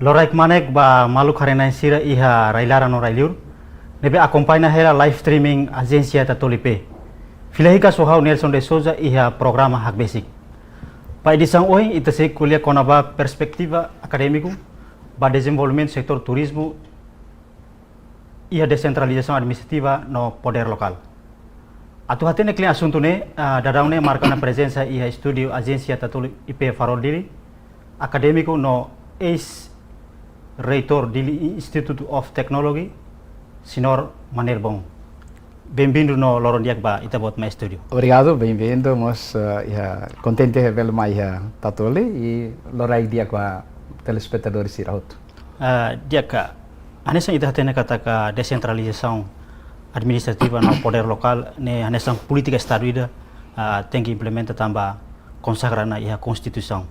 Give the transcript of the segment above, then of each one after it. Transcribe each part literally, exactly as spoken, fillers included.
Loraik manek ba maluk haree-na'in sira iha rai-laran no rai-liur ne'ebé akompaña hela live streaming Ajénsia Tatoli I P. Fila hikas ho ha'u Nelson de Souza iha programa Hakbesik. Ba edisaun ohin ita sei ko'alia kona-ba perspetiva akadémiku ba dezenvolvimentu setór turizmu iha desentralizasaun administrativa no podér lokál. Atu hatene kle'an asuntu ne'e, ah, daudaun ne'e marka ona prezensa iha estúdiu Ajénsia Tatoli I P Farol Dili, akadémiku no eis-reitór Dili Institute of Technology, señór Manerbon. Benvindu no loron di'ak ba ita-boot mai estúdiu. Obrigadu, benvindu mós, eh, iha, kontente bele mai iha Tatoli i loraik di'ak ba telespetadór sira hotu. Ah, di'ak, hanesan ita hatene katak desentralizasaun administrativa no podér lokál ne'e hanesan polítika Estadu ida, ah, tenke implementa tanba konsagra ona iha Konstituisaun.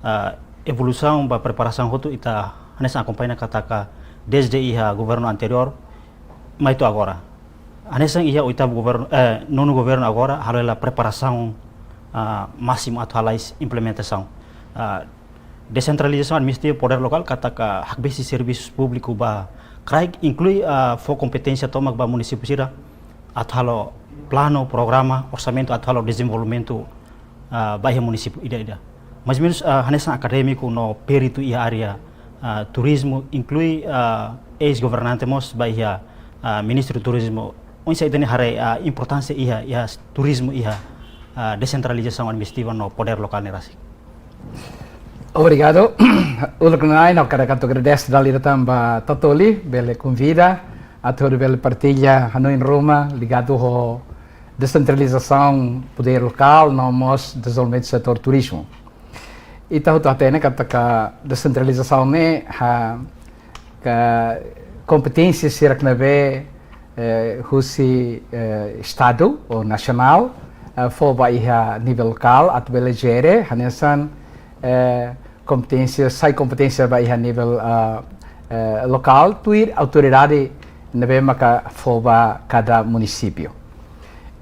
Ah, evolusaun ba preparasaun hotu ita hanesan akompaña katak dezde iha governu anteriór mai to'o agora. Hanesan iha oitavu governu, eh, nonu governu agora halo hela preparasaun, ah, másimu atu hala'o implementasaun. Ah, desentralizasaun administrativa podér lokál katak hakbesik servisu públiku ba kraik, inklui, ah, fó kompeténsia tomak ba munisípiu sira atu halo planu, programa, orsamentu atu halo dezenvolvimentu, ah, ba iha munisípiu ida-ida. Mais ou menus, ah, hanesan akadémiku no peritu iha área, ah, turizmu, inklui, ah, eis-governante mós ba iha, ah, Ministériu Turizmu. Oinsá ita-nia haree, ah, importánsia iha, iha turizmu iha, ah, desentralizasaun administrativa no podér lokál ne'e rasik? Obrigadu. Uluk nanain ha'u hakarak atu agradese dala ida tan ba Tatoli bele konvida atu hodi bele partilla hanoin ruma ligadu ho desentralizasaun podér lokál no mós dezenvolvimentu setór turizmu. Ita hotu hatene katak desentralizasaun ne'e ha ka kompeténsia sira ne'ebé, eh, husi, eh, Estadu ou nasionál, eh, fó ba iha nivel lokál atu bele jere hanesan, eh, kompeténsia, sai kompeténsia ba iha nivel, ah, eh, lokál, tuir autoridade ne'ebé maka fó ba kada munisípiu.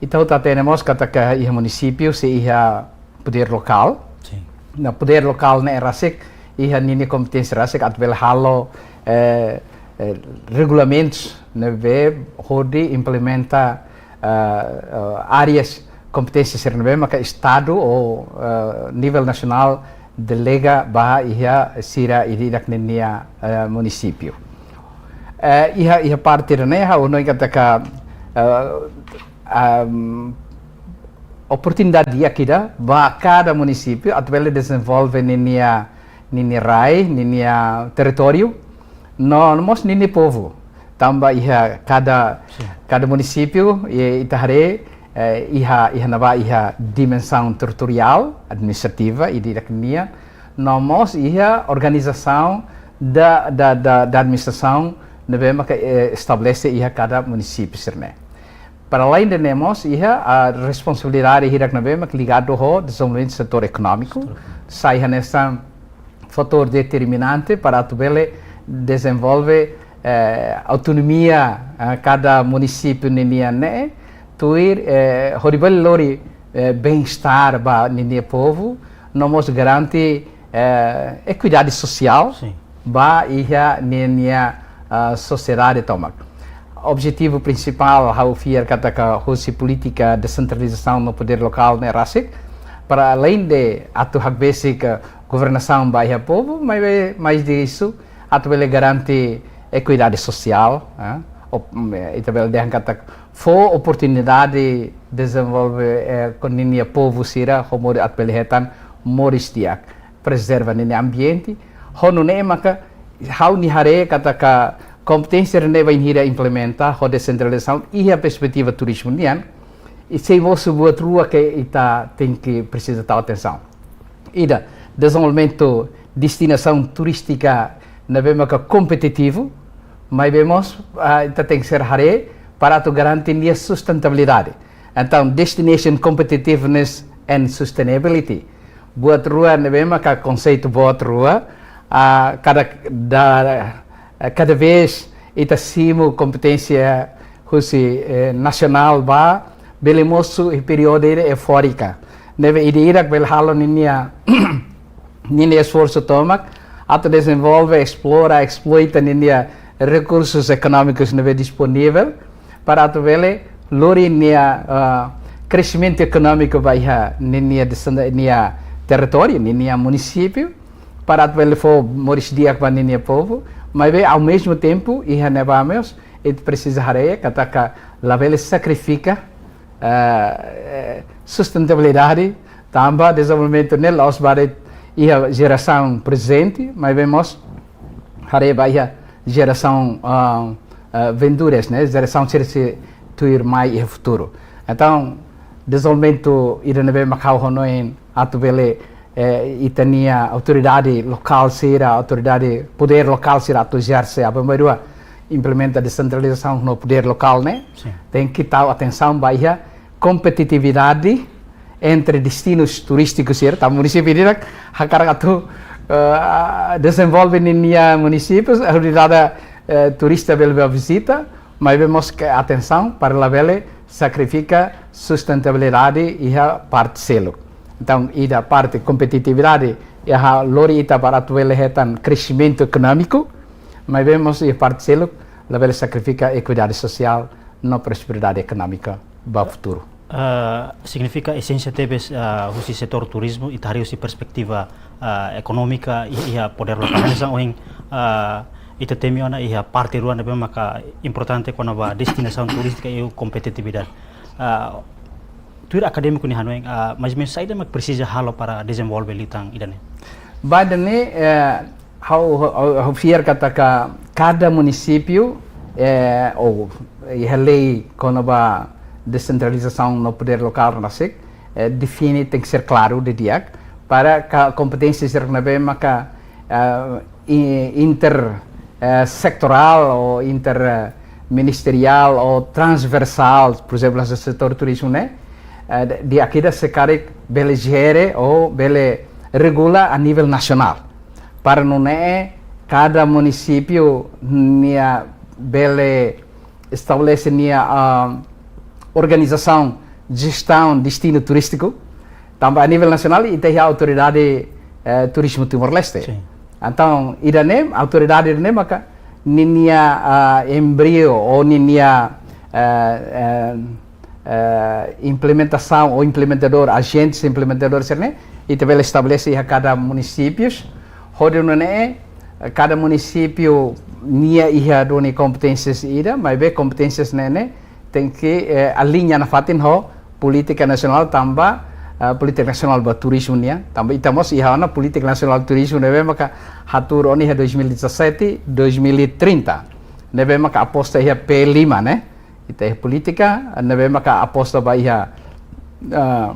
Ita hotu hatene mós katak iha munisípiu sei iha podér lokál. Sin. No podér lokál ne'e rasik iha ninia kompeténsia rasik atu bele halo, eh, eh, regulamentus ne'ebé hodi implementa, eh, eh, áreas kompeténsia sira ne'ebé maka Estadu ou, eh, nivel nasionál delega ba iha sira ida-idak ninia, eh, munisípiu. Eh, iha, iha parte ida-ne'e ha'u hanoin katak, eh, am, oportunidade di'ak ida ba kada munisípiu atu bele dezenvolve ninia, ninia rai, ninia territóriu, no, no mós ninia povu. Tanba iha kada, sin, kada munisípiu, i, ita haree, eh, iha, iha ne'ebá iha dimensaun territoriál, administrativa, ida-idak nian, no mós iha organizasaun da, da, da, da administrasaun ne'ebé maka, eh, estabelese iha kada munisípiu sira-ne'e. Para além de ne'e mós iha, ah, responsabilidade hirak ne'ebé mak ligadu ho dezenvolvimentu setór ekonómiku. Setór ekonómiku. Sai hanesan fatór determinante para atu bele dezenvolve, eh, autonomia, ah, kada munisípiu ninian ne'e, tuir, eh, hodi bele lori, eh, bem-estar ba ninia povu, no mós garante, eh, ekuidade sosiál. Sin. Ba iha ninia, ah, sosiedade tomak. Objetivu prinsipál ha'u fiar katak husi polítika desentralizasaun no podér lokál ne'e rasik, para além de atu hakbesik governasaun ba iha povu, maibé mais de isso, atu bele garante ekuidade sosiál, eh, op-, mm, ita bele dehan katak fó oportunidade dezenvolve, eh, ho ninia povu sira, ho modo atu bele hetan moris di'ak, prezerva ninia ambiente, ho nune'e maka ha'u-nia haree katak kompeténsia ne'e bainhira implementa ho desentralizasaun iha perspetiva turizmu nian, i sei mosu buat rua ke ita tenke presiza tau atensaun. Ida, dezenvolvimentu destinasaun turístika ne'ebé maka kompetitivu, maibé mós, ah, ita tenke ser haree para atu garante nia sustentabilidade. Entaun, destination competitiveness and sustainability. Buat rua ne'ebé maka konseitu boot rua, ah, kada, da, eh, kada vez ita simu kompeténsia husi, eh, nasionál ba, bele mosu iha períodu ida eufórika. Ne'ebé ida-idak bele halo ninia, ninia esforsu tomak, atu dezenvolve, esplora, esploita ninia rekursus ekonómikus ne'ebé disponivel para atu bele lori nia, ah, kresimentu ekonómiku ba iha ninia desan-, nia territóriu, ninia munisípiu, para atu bele fó moris di'ak ba ninia povu, maibé ao mesmo tempo iha ne'ebá mós ita presiza haree katak labele sakrifika, eh, eh, sustentabilidade, tanba dezenvolvimentu ne'e la'ós ba de'it iha jerasaun prezente, maibé mós haree ba iha jerasaun, ah, ah, vindouras, ne'e, jerasaun sira sei tuir mai iha futuru. Entaun, dezenvolvimentu ida ne'ebé mak ha'u hanoin atu bele, eh, ita-nia autoridade lokál sira, autoridade, podér lokál sira atu ezerse, aban-bainrua implementa desentralizasaun no podér lokál ne'e, sin, tenke tau atensaun ba iha kompetitividade entre destinus turístikus sira, tanba munisípiu ida-ne'e hakarak atu, eh, dezenvolve ninia munisípiu, hodi dada, eh, turista bele bá vizita, maibé mós ke atensaun para labele sakrifika sustentabilidade iha parte seluk. Entaun, iha parte kompetitividade, iha lori ita para atu bele hetan kresimentu ekonómiku, maibé mós iha parte seluk, labele sakrifika ekuidade sosiál no prosperidade ekonómika ba futuru. Ah, signifika esénsia tebes, ah, husi setór turizmu, ita haree husi perspetiva, ah, ekonómika, i-, iha podér lokál. Hanesan ohin, ah, ita temi ona iha parte rua ne'ebé maka importante kona-ba destinasaun turístika i kompetitividade. Ah, tuir akadémiku nia hanoin, ah, mais ou menus saida mak presiza halo para dezenvolve liután ida-ne'e? Ba ida-ne'e, eh, ha'u, ha'u, ha'u fiar katak kada munisípiu, eh, ou iha lei kona-ba desentralizasaun no podér lokál rasik, eh, define, tenke ser klaru didi'ak, para ka-, kompeténsia sira ne'ebé maka, eh, i-, inter, eh, setoriál ou inter, eh, ministeriál ou transversál, por ezemplu, hanesan setór turizmu ne'e, eh, di-, di'ak ida se karik bele jere ou bele regula a nivel nasionál. Para nune'e kada munisípiu nia bele estabelese nia, ah, organizasaun jestaun destinu turístiku, tanba a nivel nasionál ita iha autoridade, eh, turizmu Timor-Leste. Sin. Entaun, ida-ne'e, autoridade ne'e maka ninia, ah, embrio ou ninia, eh, eh, eh, implementasaun ou implementadór, ajentes implementadór sira-ne'e, ita bele estabelese iha kada munisípius, hodi nune'e, eh, kada munisípiu nia iha duni kompeténsias ida, maibé kompeténsias ne'e ne'e tenke, eh, aliña nafatin ho polítika nasionál tanba, eh, polítika nasionál ba turizmu nian, tanba ita mós iha ona polítika nasionál turizmu ne'ebé maka hatuur ona iha dois mil e dezassete, dois mil e trinta, ne'ebé maka aposta iha P lima ne'e. Ita iha polítika ne'ebé maka aposta ba iha, ah,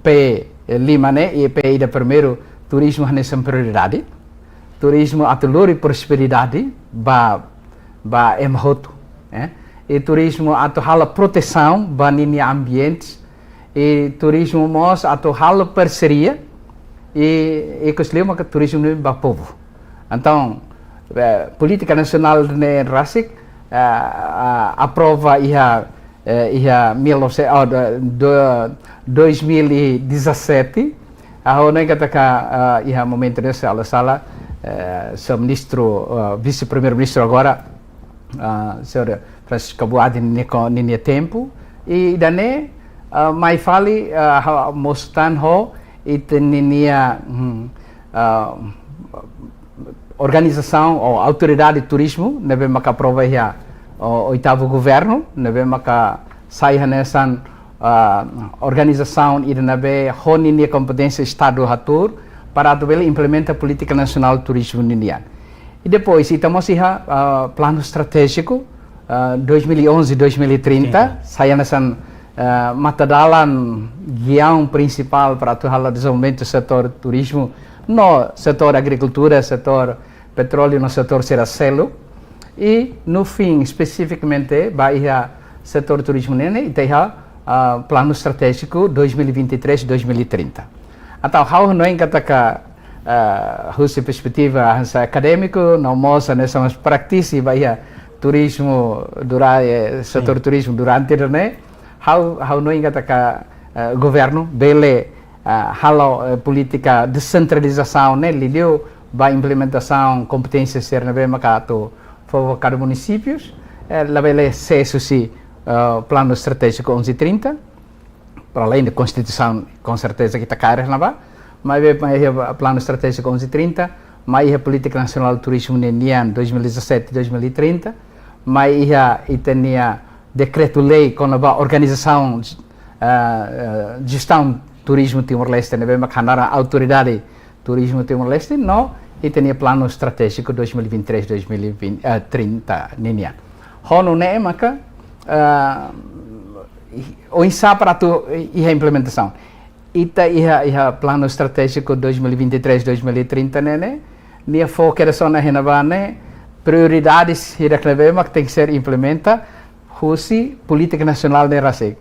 P lima ne'e, i P ida primeiru, turizmu hanesan prioridade. Turizmu atu lori prosperidade ba, ba ema hotu, eh. I turizmu atu halo protesaun ba ninia ambiente. I turizmu mós atu halo parseria. I, i ikus liu maka turizmu ne'e ba povu. Entaun, eh, polítika nasionál ne'e rasik, eh, ah, aprova iha, eh, iha mil novecentos, oh, do, do, dois mil e dezassete, ha'u hanoin katak, ah, iha momentu ne'e, se la sala, eh, señór ministru, ah, vise-primeiru-ministru agora, ah, señór Francisco Buarque ninia ko-, ninia tempu, i ida-ne'e, ah, mai fali, ah, ha-, mós tan ho, ita ninia, hmm, ah, organizasaun ou autoridade turizmu, ne'ebé maka aprova iha, o, oitavu governu, ne'ebé maka sai hanesan, ah, organizasaun ida ne'ebé ho ninia kompeténsia Estadu hatuur, para atu bele implementa polítika nasionál turizmu ninian. I depois, ita mós iha, ah, planu estratéjiku, ah, dois mil e onze, dois mil e trinta, trinta, sai hanesan, ah, matadalan giaun prinsipál para atu halo dezenvolvimentu setór turizmu, no setór agrikultura, setór petróleu, no setór sira seluk. I, no fim, espesifikamente, ba iha setór turizmu ne'e ne'e, ita iha, ah, planu estratéjiku dois mil e vinte e três, dois mil e trinta. Entaun, ha'u hanoin katak, ah, husi perspetiva hanesan akadémiku, no mós hanesan praktisi ba iha turizmu dura-, eh, setór, sin, turizmu durante ne'e, ha'u, ha'u hanoin katak, eh, governu bele, eh, halo, eh, polítika desentralizasaun ne'e, liuliu ba implementasaun kompeténsia sira ne'ebé maka atu fó ba kada munisípiu, eh, labele sesu husi, eh, Planu Estratéjiku onze trinta, para além de Konstituisaun, com certeza que ita kaer ne'ebá, maibé, maibé iha Planu Estratéjiku onze trinta, mai iha Polítika Nasionál Turizmu ninian dois mil e dezassete, dois mil e trinta, mai iha ita-nia dekretu-lei kona-ba organizasaun, eh, eh, jestaun turizmu Timor-Leste, ne'ebé mak hanaran Autoridade Turizmu Timor-Leste, no ita-nia Planu Estratéjiku dois mil e vinte e três, dois mil e vinte, eh, trinta ninian. Ho nune'e maka, eh, oinsá para atu iha implementasaun. Ita iha, iha Planu Estratéjiku dois mil e vinte e três, dois mil e trinta ne'e, ne'e, nia foku kedas ona iha ne'ebá ne'e, prioridades hirak ne'ebé mak tenke ser implementa husi polítika nasionál ne'e rasik.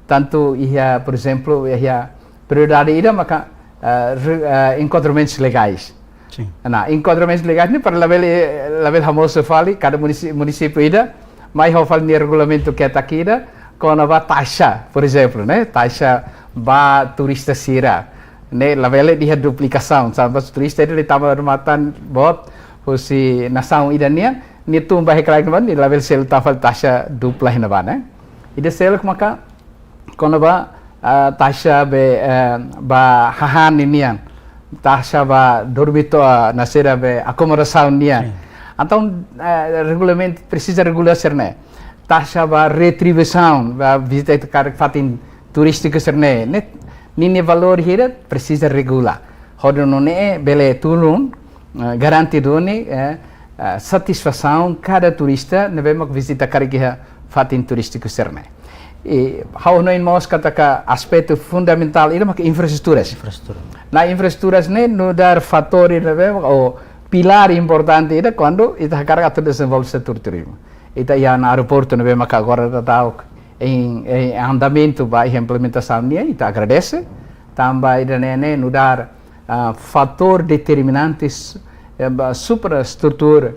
Tantu iha, por ezemplu, iha prioridade ida maka, eh, re-, eh, enkontramentus legais. Sin. Nah, enkontramentus legais ne'e para labele, labele hamosu fali, kada munisi-, munisípiu ida mai ho fali nia regulamentu ketak ida kona-ba taxa, por ezemplu, ne'e, taxa ba turista sira. Ne'e, labele iha duplikasaun, tanba turista ida tama matan boot husi nasaun ida nian, nia tun ba iha kraik ne'ebá, nia labele selu tan fali taxa dupla iha ne'ebá, ne'e. Ida seluk maka kona-ba, ah, taxa be, eh, ba hahán ninian, taxa ba dormitóriu, ah, nasera be akomodasaun nian. Sin. Entaun, eh, regulamentu presiza regula sira-ne'e. Taxa ba retribuisaun, ba vizita karik fatin turístiku sira-ne'e. Ne'e, ninia valór hira presiza regula. Hodi nune'e bele tulun, eh, garante duni, eh, eh, satisfasaun kada turista ne'ebé mak vizita karik iha fatin turístiku sira-ne'e. I ha'u hanoin mós katak aspetu fundamentál ida mak infraestruturas. Infraestrutura. Nah, infraestruturas ne'e nu'udar fatór ida ne'ebé mak, ou pilár importante ida kuandu ita hakarak atu dezenvolve setór turizmu. Ita iha ona aeroportu ne'ebé mak agora daudaun em, em andamento ba iha implementasaun nian, ita agradese. Tanba ida-ne'e ne'e nu'udar, ah, fatór determinantes, eh, ba supraestrutura,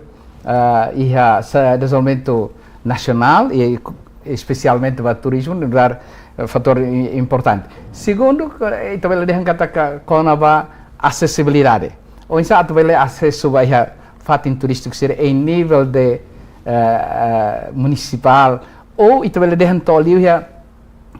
ah, iha sa-, dezenvolvimentu nasionál, i ku-, espesialmente ba turizmu, nu'udar, eh, fatór i-, importante. Segundu, eh, ita bele dehan katak kona-ba asesibilidade. Oinsá atu bele asesu ba iha fatin turístiku sira em nível de, eh, eh, munisipál, ou ita bele dehan to'o liu iha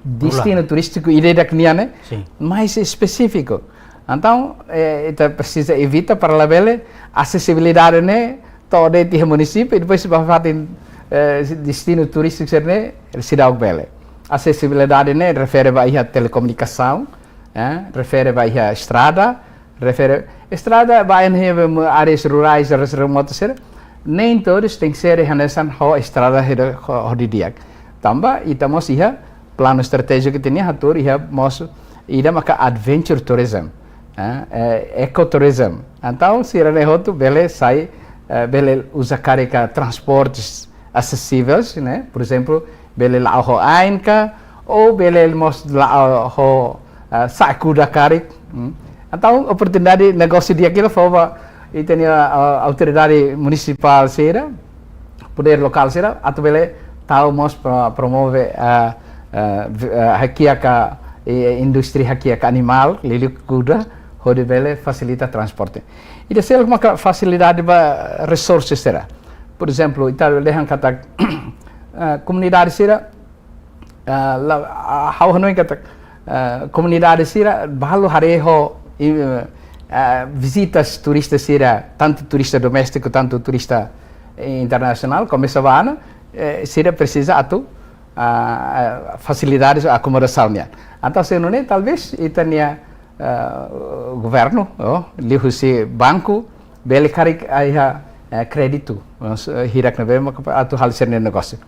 destinu turístiku ida-idak nian, ne'e, sin, mais espesífiku. Entaun, eh, ita presiza evita para labele asesibilidade ne'e to'o de'it iha munisípiu, i depois ba fatin, eh, destinu turístiku sira-ne'e seidauk bele. Asesibilidade ne'e refere ba iha telekomunikasaun, eh, refere ba iha estrada, refere estrada ba iha áreas rurais, áreas remotas sira. Nem todos tenke ser hanesan ho estrada hira ho, ho di'ak. Tanba ita mós iha planu estratéjiku ita-nian hatuur iha mós ida maka adventure tourism, eh, eh, ecotourism. Entaun sira-ne'e hotu bele sai, eh, bele uza karik transportes asesíveis, ne'e? Por ezemplu, bele la'o ho ain ka, ou bele mós la'o ho, ah, sa'e kuda karik. Hmm. Entaun oportunidade negósiu di'ak ida fó ba ita-nia, ah, autoridade munisipál sira, podér lokál sira, atu bele tau mós pro-, promove, ah, ah, v-, ah, hakiak, eh, indústria hakiak animál, liuliu kuda, hodi bele fasilita transporte. Ida seluk maka fasilidade ba resources sira. Por ezemplu, ita dehan katak, eh, komunidade sira, eh, la, ah, ha'u hanoin katak, eh, komunidade sira balu haree ho, i, eh, vizitas turista sira, tantu turista doméstiku, tantu turista, eh, internasionál, komesa ba ona, eh, sira presiza atu, ah, eh, fasilidades akomodasaun nian. Entaun se nune'e, talvez, ita-nia, eh, governu, oh, liuhusi banku, bele karik iha, eh, kréditu, eh, hirak ne'ebé mak atu halo sira-nia negósiu.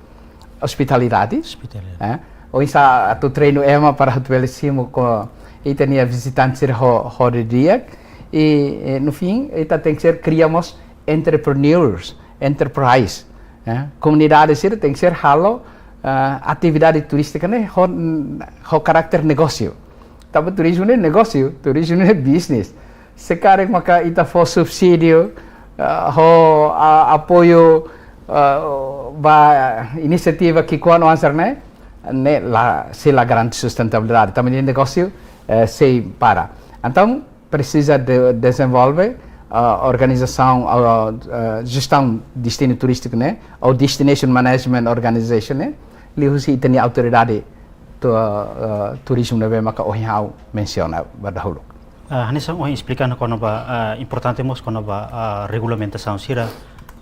Ospitalidade. Ospitalidade. Eh, oinsá atu treinu ema para atu bele simu ho ita-nia vizitante sira ho, ho di'ak. I, eh, no fim, ita tenke ser kria mós entrepreneurs, enterprise. Eh, komunidade sira tenke ser halo, eh, atividade turístika ne'e ho, ho karáter negósiu. Tanba turizmu ne'e negósiu, turizmu ne'e business. Se karik maka ita fó subsídiu, ah, ho, ah, apoiu, ah, ba inisiativa ki'ikoan oan sira-ne'e, ne'e la, sei la garante sustentabilidade. Tanba nia negósiu, eh, sei para. Entaun, presiza de, dezenvolve ah, organizasaun, ah, ah, jestaun destinu turístiku ne'e, ou Destination Management Organization ne'e, liuhusi ita-nia autoridade tu-, ah, turizmu ne'ebé maka ohin ha'u mensiona ba dahuluk. Ah, hanesan ohin esplika ona kona-ba, ah, importante mós kona-ba, ah, regulamentasaun sira,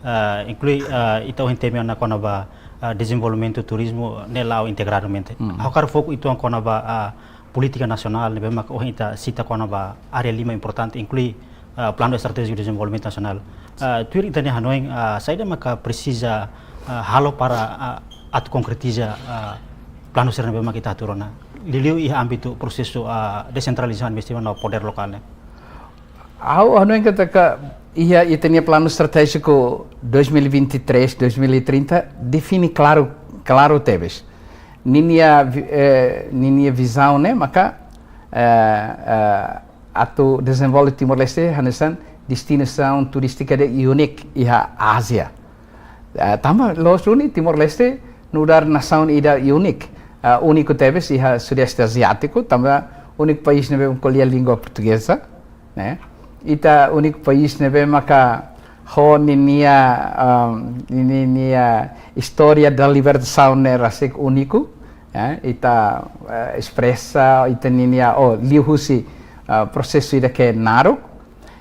ah, inklui, ah, ita ohin temi ona kona-ba, ah, dezenvolvimentu turizmu ne'e la'o integradamente. Hmm. Ha'u hakarak foku uitoan kona-ba, ah, polítika nasionál ne'ebé maka ohin ita sita kona-ba área lima importante, inklui, ah, Planu Estratéjiku Dezenvolvimentu Nasionál. Ah, tuir ita-nia hanoin, ah, saida maka presiza, ah, halo para, ah, atu konkretiza, ah, planu sira ne'ebé maka ita hatuur ona, liuliu iha ámbitu prosesu, ah, desentralizasaun investimentu no podér lokál ne'e? Ha'u hanoin katak iha ita-nia Planu Estratéjiku dois mil e vinte e três, dois mil e trinta define klaru, klaru tebes. Ninia vi-, eh, ninia vizaun ne'e maka, eh, eh, atu dezenvolve Timor-Leste hanesan destinasaun turístika ida úniku iha Ázia. Eh, tanba loos duni Timor-Leste nu'udar nasaun ida úniku, eh, úniku tebes iha Sudeste Aziátiku, tanba úniku país ne'ebé ko'alia língua portugeza, ne'e? Ita úniku país ne'ebé maka ho ninia, um, ninia istória da libertasaun ne'e rasik úniku, eh? Ita, eh, espresa ita-ninia, oh, liuhusi, eh, prosesu ida ke naruk.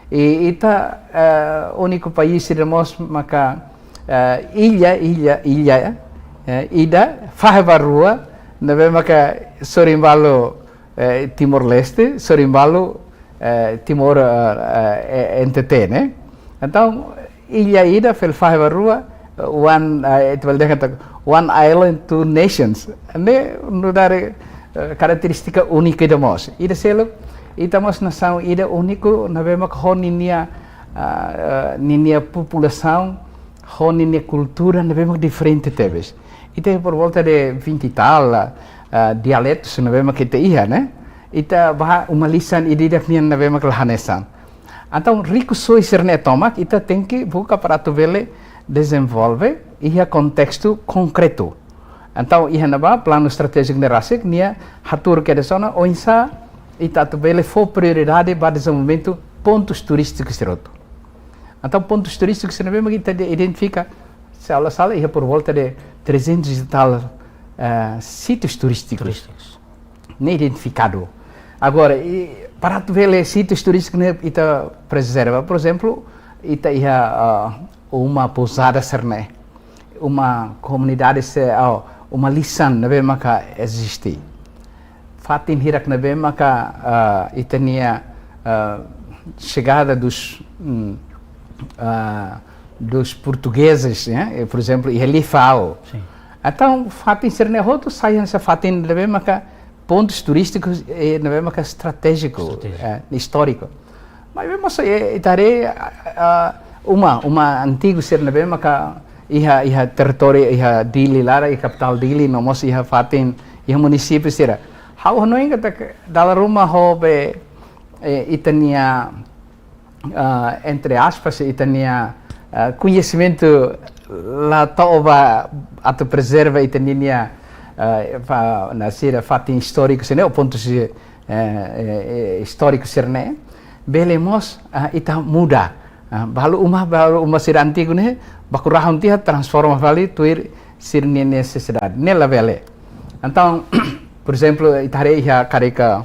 I ita, eh, úniku país ida mós maka, eh, illa, illa, illa, eh, ida fahe ba rua, ne'ebé maka sorin balu, eh, Timor-Leste, sorin balu, eh, Timor, eh, eh, N T T, ne'e? Entaun, illa ida fali fahe ba rua, eh, one, eh, ita bele dehan katak one island, two nations. Ne'e nu'udar, eh, karakterístika úniku ida mós. Ida seluk, ita mós nasaun ida úniku, ne'ebé maka ho ninia, ah, eh, ninia populasaun, ho ninia kultura ne'ebé maka diferente tebes. Ita por volta de vinte e tal, ah, dialetus ne'ebé maka ita iha, ne'e? Ita bá uma lisan ida-idak nian ne'ebé maka la hanesan. Entaun, rikusoin sira-ne'e tomak, ita tenke buka para atu bele dezenvolve iha kontestu konkretu. Entaun, iha ne'ebá, planu estratéjiku ne'e rasik, nia hatuur kedas ona, oinsá ita atu bele fó prioridade ba dezenvolvimentu pontus turístikus sira hotu. Entaun, pontus turístikus sira ne'ebé maka ita de-, identifika, se ha'u la sala, iha por volta de trezentos e tal, eh, sítius turístikus. Turístikus. Ne'e identifikadu. Agora, i, para atu bele sítius turístikus ne'e ita prezerva, por ezemplu, ita iha, ah, uma pousada sira-ne'e, uma komunidade se, oh, uma lisan ne'ebé maka eziste. Fatin hirak ne'ebé maka, ah, ita-nia, ah, chegada dos, hum, ah, dos portugueses, ne'e? E, por ezemplu, iha Lifau. Sin. Entaun, fatin sira-ne'e hotu sai hanesan fatin ne'ebé maka pontus turístikus, eh, ne'ebé maka estratéjiku, Estratéjiku. Eh, istóriku. Maibé mós, eh, ita haree, ah, ah, uma, uma antigu sira ne'ebé maka iha, iha territóriu, iha Dili laran, iha kapitál Dili, no mós iha fatin, iha munisípiu sira. Ha'u hanoin katak dala ruma ho be, eh, ita-nia, ah, entre aspas, ita-nia, ah, koñesimentu la to'o ba atu prezerva ita-nia, ah, fa-, na sira fatin istóriku sira-ne'e, ou pontus, eh, eh, eh, istóriku sira-ne'e, bele mós, ah, ita muda. Ah, balu uma, balu uma sira antigu ne'e, baku rahun tiha transforma fali tuir sira-nia nesesidade. Ne'e labele. Entaun, por ezemplu, ita haree iha karik, ah,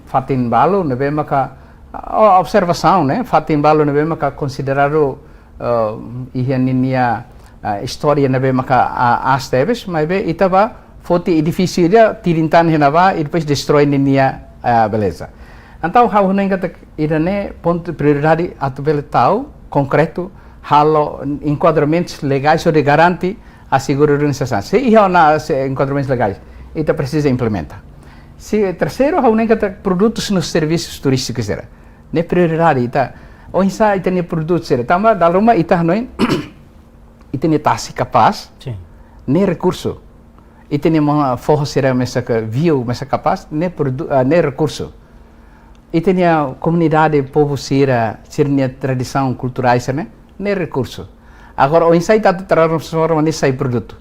fatin balu, ne'ebé maka, ah, observasaun, ne'e? Fatin balu ne'ebé maka konsideradu, ah, iha ninia, ah, istória ne'ebé maka, ah, aas tebes, maibé ita bá foti edifísiu ida, tirin tan iha ne'ebá, i depois destrói ninia, ah, beleza. Entaun, ha'u hanoin katak ida-ne'e pontu prioridade atu bele tau, konkretu, halo enkuadramentus legais hodi garante asegura duni sasán. Se iha ona se enkuadramentus legais, ita presiza implementa. Se terseiru, ha'u hanoin katak produtus no servisus turístikus sira. Ne'e prioridade, ita. Oinsá ita-nia produtu sira. Tanba dala ruma ita hanoin, ita-nia tasi kapás, Sin. Ne'e rekursu. Ita-nia ma-, foho sira mesak, view mesak kapás, ne'e produ-, ah, ne'e rekursu. Ita-nia komunidade, povu sira, sira-nia tradisaun kulturál sira-ne'e, ne'e rekursu. Agora, oinsá ita atu transforma ne'e sai produtu.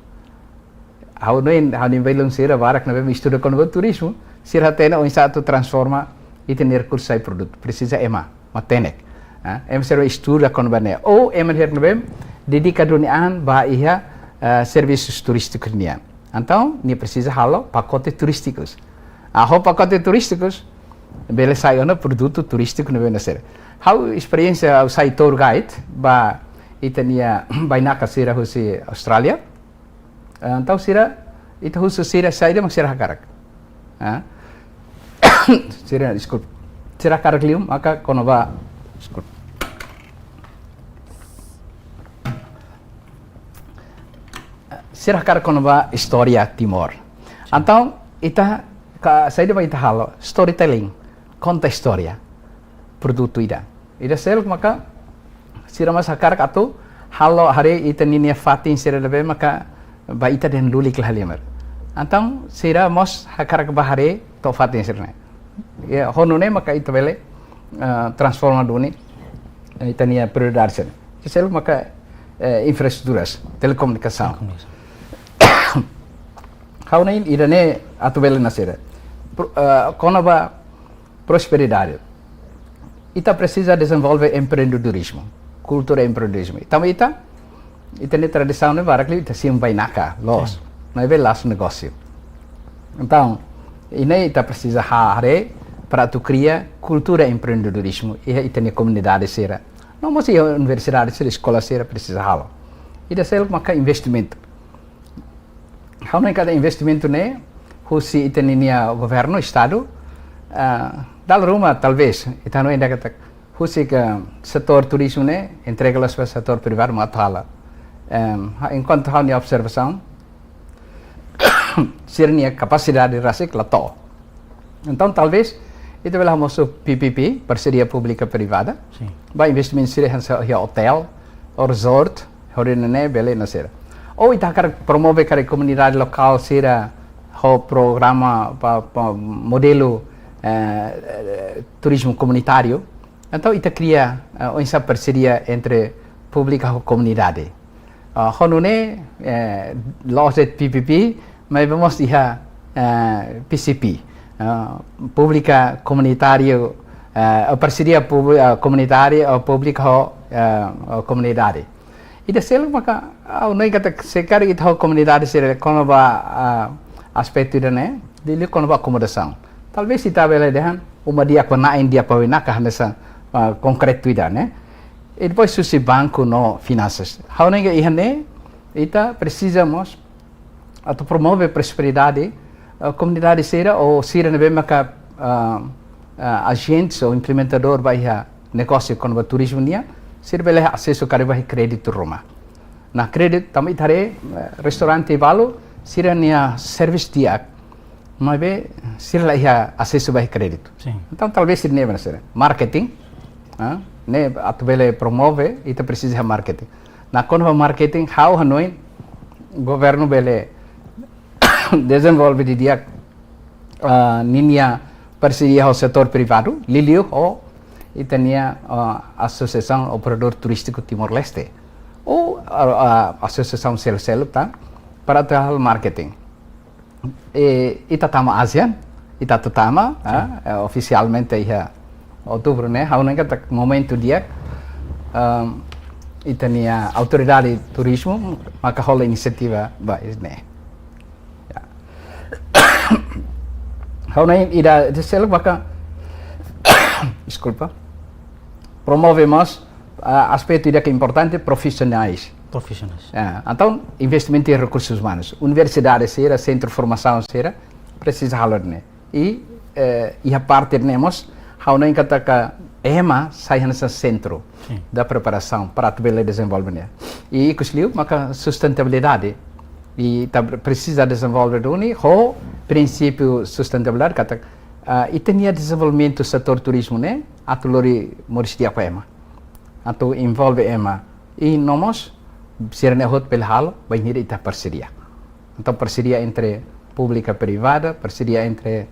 Ha'u hanoin, ha'u-nia belun sira barak ne'ebé estuda kona-ba turizmu, sira hatene oinsá atu transforma ita-nia rekursu sai produtu. Presiza ema, matenek. Ah, ema sira estuda kona-ba ne'e. Ou ema sira ne'ebé dedika duni an ba iha, eh, servisus turístiku nian. Entaun, nia presiza halo pakote turístikus. Ah, ho pakote turístikus, bele sai ona produtu turístiku ne'ebé na sira. Ha'u esperiénsia ha'u sai tour guide ba ita-nia bainaka sira husi Austrália. Eh, entaun sira, ita husu sira saida mak sira hakarak. Ah. Sira, deskulpa. Sira hakarak liu maka kona-ba, deskulpa. Sira hakarak kona-ba istória Timor. Entaun, ita ka, saida mak ita halo, storytelling, konta istória produtu ida. Ida seluk maka sira mós hakarak atu halo haree ita-nia fatin sira ne'ebé maka ba ita dehan lulik la halimar. Entaun sira mós hakarak ba haree to'o fatin sira-ne'e. Ya, ho nune'e maka ita bele, eh, transforma duni, eh, ita-nia prioridade sira. Ida seluk maka, eh, infraestruturas, telekomunikasaun. Telekomunikasaun. Ha'u hanoin ida-ne'e atu bele na sira. Pro-, eh, kona-ba prosperidade. Ita presiza dezenvolve empreendedorizmu, kultura empreendedorizmu. Tanba ita, ita-nia tradisaun ne'e barak liu ita simu bainaka, loos. Sin. Maibé la'ós negósiu. Entaun, ida-ne'e ita presiza ha-, haree para atu kria kultura empreendedorizmu iha ita-nia komunidade sira. No mós iha universidade sira, eskola sira presiza halo. Ida seluk maka investimentu. Ha'u hanoin katak investimentu ne'e husi ita-nia governu, estadu, ah, dala ruma talvés ita hanoin dehan katak husik setór turizmu ne'e entrega loos ba setór privadu mak atu halo. Em, ha-, enkuantu ha'u-nia observasaun, sira-nia kapasidade rasik la to'o. Entaun, talvés, ita bele hamosu P P P, parseria públika privada. Sin. Ba investimentu sira hanesan iha otél, ou resort, hodi nune'e bele na sira. Ou ita hakarak promove karik komunidade lokál sira ho programa ba, ba modelu, eh, eh, turizmu komunitáriu. Entaun, ita kria, eh, oinsá parseria entre públika ho komunidade. Ah, ho nune'e, eh, la'ós de'it P P P, maibé mós iha, eh, P C P. Ah, públika komunitáriu, eh, parseria públi-, ah, komunitária, ah, públika ho, eh, ho komunidade. Ida seluk maka, ah, ha'u hanoin katak se karik ita ho komunidade sira kona-ba, ah, aspetu ida-ne'e, liuliu kona-ba akomodasaun. Talvés ita bele dehan, uma di'ak ba na'in, di'ak ba bainaka hanesan, ah, konkretu ida-ne'e. I depois husi banku no finansas. Ha'u hanoin katak iha ne'e, ita presiza mós atu promove prosperidade, eh, komunidade sira ou sira ne'ebé maka, ah, ah, ajentes ou implementadór ba iha negósiu kona-ba turizmu nian, sira bele asesu karik ba iha kréditu ruma. Nah, kréditu, tanba ita haree, eh, restaurante balu, sira-nia servisu di'ak, maibé sira la iha asesu ba iha kréditu. Sin. Entaun, talvés sira-ne'e ba na sira. Marketing, ah, ne'e atu bele promove, ita presiza iha marketing. Nah, kona-ba marketing, ha'u hanoin governu bele dezenvolve didi'ak, ah, ninia parseria ho setór privadu, liuliu ho ita-nia, ah, Asosiasaun Operadór Turístiku Timor-Leste. Ou, ah, ah, asosiasaun seluk-seluk tan, para atu halo marketing. E, ita tama ASEAN, ita atu tama, ah, eh, ofisialmente iha outubru ne'e, ha'u hanoin katak momentu di'ak, ehm, ita-nia autoridade turizmu maka hola inisiativa ba ida-ne'e. Ya. Ha'u hanoin ida, ida seluk maka, deskulpa, promove mós, ah, aspetu ida ke importante, profisionais. Profisionais. Ya, entaun, investimentu em recursos humanos. Universidade sira, sentru formasaun sira, presiza halo ne'e. I, eh, iha parte ne'e mós, ha'u hanoin katak ema sai hanesan sentru, sin, da preparasaun para atu bele dezenvolve ne'e. I ikus liu maka sustentabilidade. I ita presiza dezenvolve duni ho prinsípiu sustentabilidade katak, ah, ita-nia dezenvolvimentu setór turizmu ne'e atu lori moris di'ak ba ema. Atu envolve ema. I no mós, sira-ne'e hotu bele halo, bainhira ita parseria. Entaun, parseria entre públika privada, parseria entre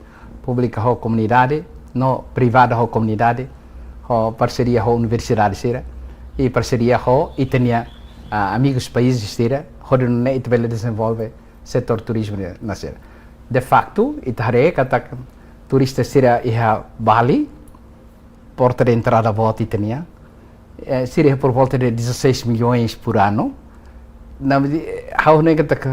públika ho komunidade, no privada ho komunidade, ho parseria ho universidade sira, i parseria ho ita-nia, ah, amigus país sira, hodi nune'e ita bele dezenvolve setór turizmu ne'e na sira. De facto, ita haree katak turista sira iha Bali, porta de entrada boot ita-nian. Eh, sira iha por volta de dezasseis milhões por ano. Na, ha'u hanoin katak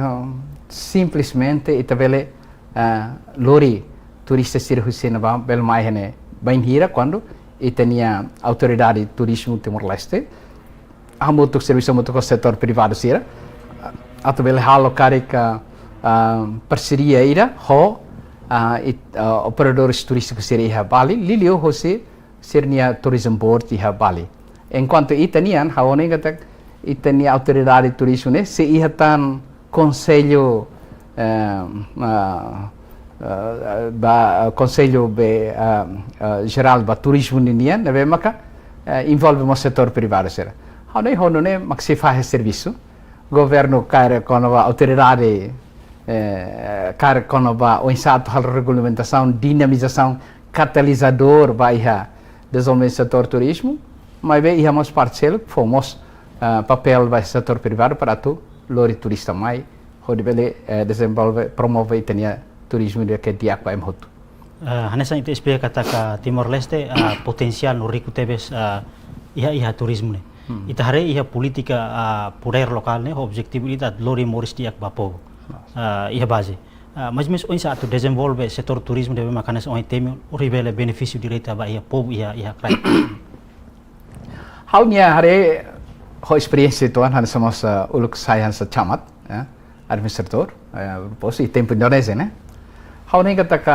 simplesmente ita bele, ah, lori turista sira husi ne'ebá bele mai iha ne'e bainhira kuandu ita-nia Autoridade Turizmu Timor-Leste hamutuk, servisu hamutuk ho setór privadu sira, atu bele halo karik, ah, parseria ida ho, ah, it-, ah, operadores turístikus sira iha Bali, liuliu hosi sira-nia tourism board iha Bali. Enkuantu ita-nian, ha'u hanoin katak ita-nia Autoridade Turizmu ne'e sei iha tan konsellu, eh, ah, ah, ba, konsellu be, ah, ah, jerál ba turizmu ninian, ne'ebé maka, eh, envolve mós setór privadu sira. Ha'u hanoin ho nune'e mak sei fahe servisu. Governu kaer kona-ba, autoridade, eh, kaer kona-ba oinsá atu halo regulamentasaun, dinamizasaun, katalizadór ba iha dezenvolvimentu setór turizmu, maibé iha mós parte seluk fó mós, ah, papél ba setór privadu para atu lori turista mai, hodi bele, eh, dezenvolve, promove ita-nia turizmu ida ke di'ak ba ema hotu. Ah, hanesan ita esplika katak Timor-Leste, ah, potensiál no riku tebes, ah, iha, iha turizmu ne'e. Hmm. Ita haree iha polítika, ah, podér lokál ne'e, objetivu ida atu lori moris di'ak ba povu. Ah, iha baze. Ah, mais ou menus oinsá atu dezenvolve setór turizmu ne'ebé maka hanesan ohin temi, hodi bele benefísiu direta ba iha povu iha, iha kraik. Ha'u-nia haree ho esperiénsia uitoan hanesan mós, ah, uluk sai hanesan camat, eh, administradór, eh, depois iha tempu Indonézia, ne'e. Ha'u hanoin katak,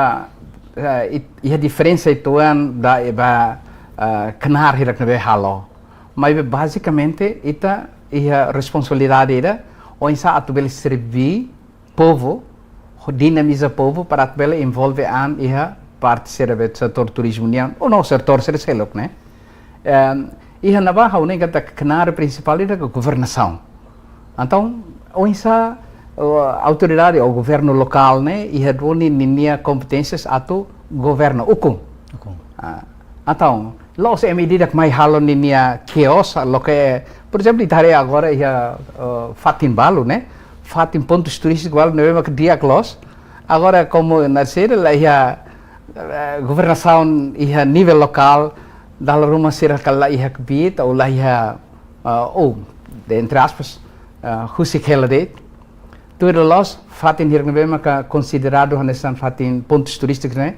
eh, it-, iha diferensa uitoan ba, ba, eh, knaar hirak ne'ebé halo. Maibé bazikamente ita iha responsabilidade ida, oinsá atu bele serve povu, ho dinamiza povu para atu bele envolve an iha parte sira be setór turizmu nian, ou no setór sira seluk, ne'e. Em, iha ne'ebá ha'u hanoin katak knaar prinsipál ida ke governasaun. Entaun, oinsá, o, autoridade ou governu lokál ne'e iha duni ninia kompeténsias atu governa, ukun. Ukun. Ah, entaun, la'ós ema ida-idak mai halo ninia kios, loke, por ezemplu, ita haree agora iha, eh, fatin balu, ne'e? Fatin pontus turístiku balu ne'ebé maka di'ak loos. Agora, komu naran sira la iha, eh, governasaun iha nivel lokál, dala ruma sira ka la iha kbiit, ou la iha, eh, ou, de, entre aspas, eh, husik hela de'it. Tuir loloos, fatin hirak ne'ebé maka konsideradu hanesan fatin pontus turístikus ne'e,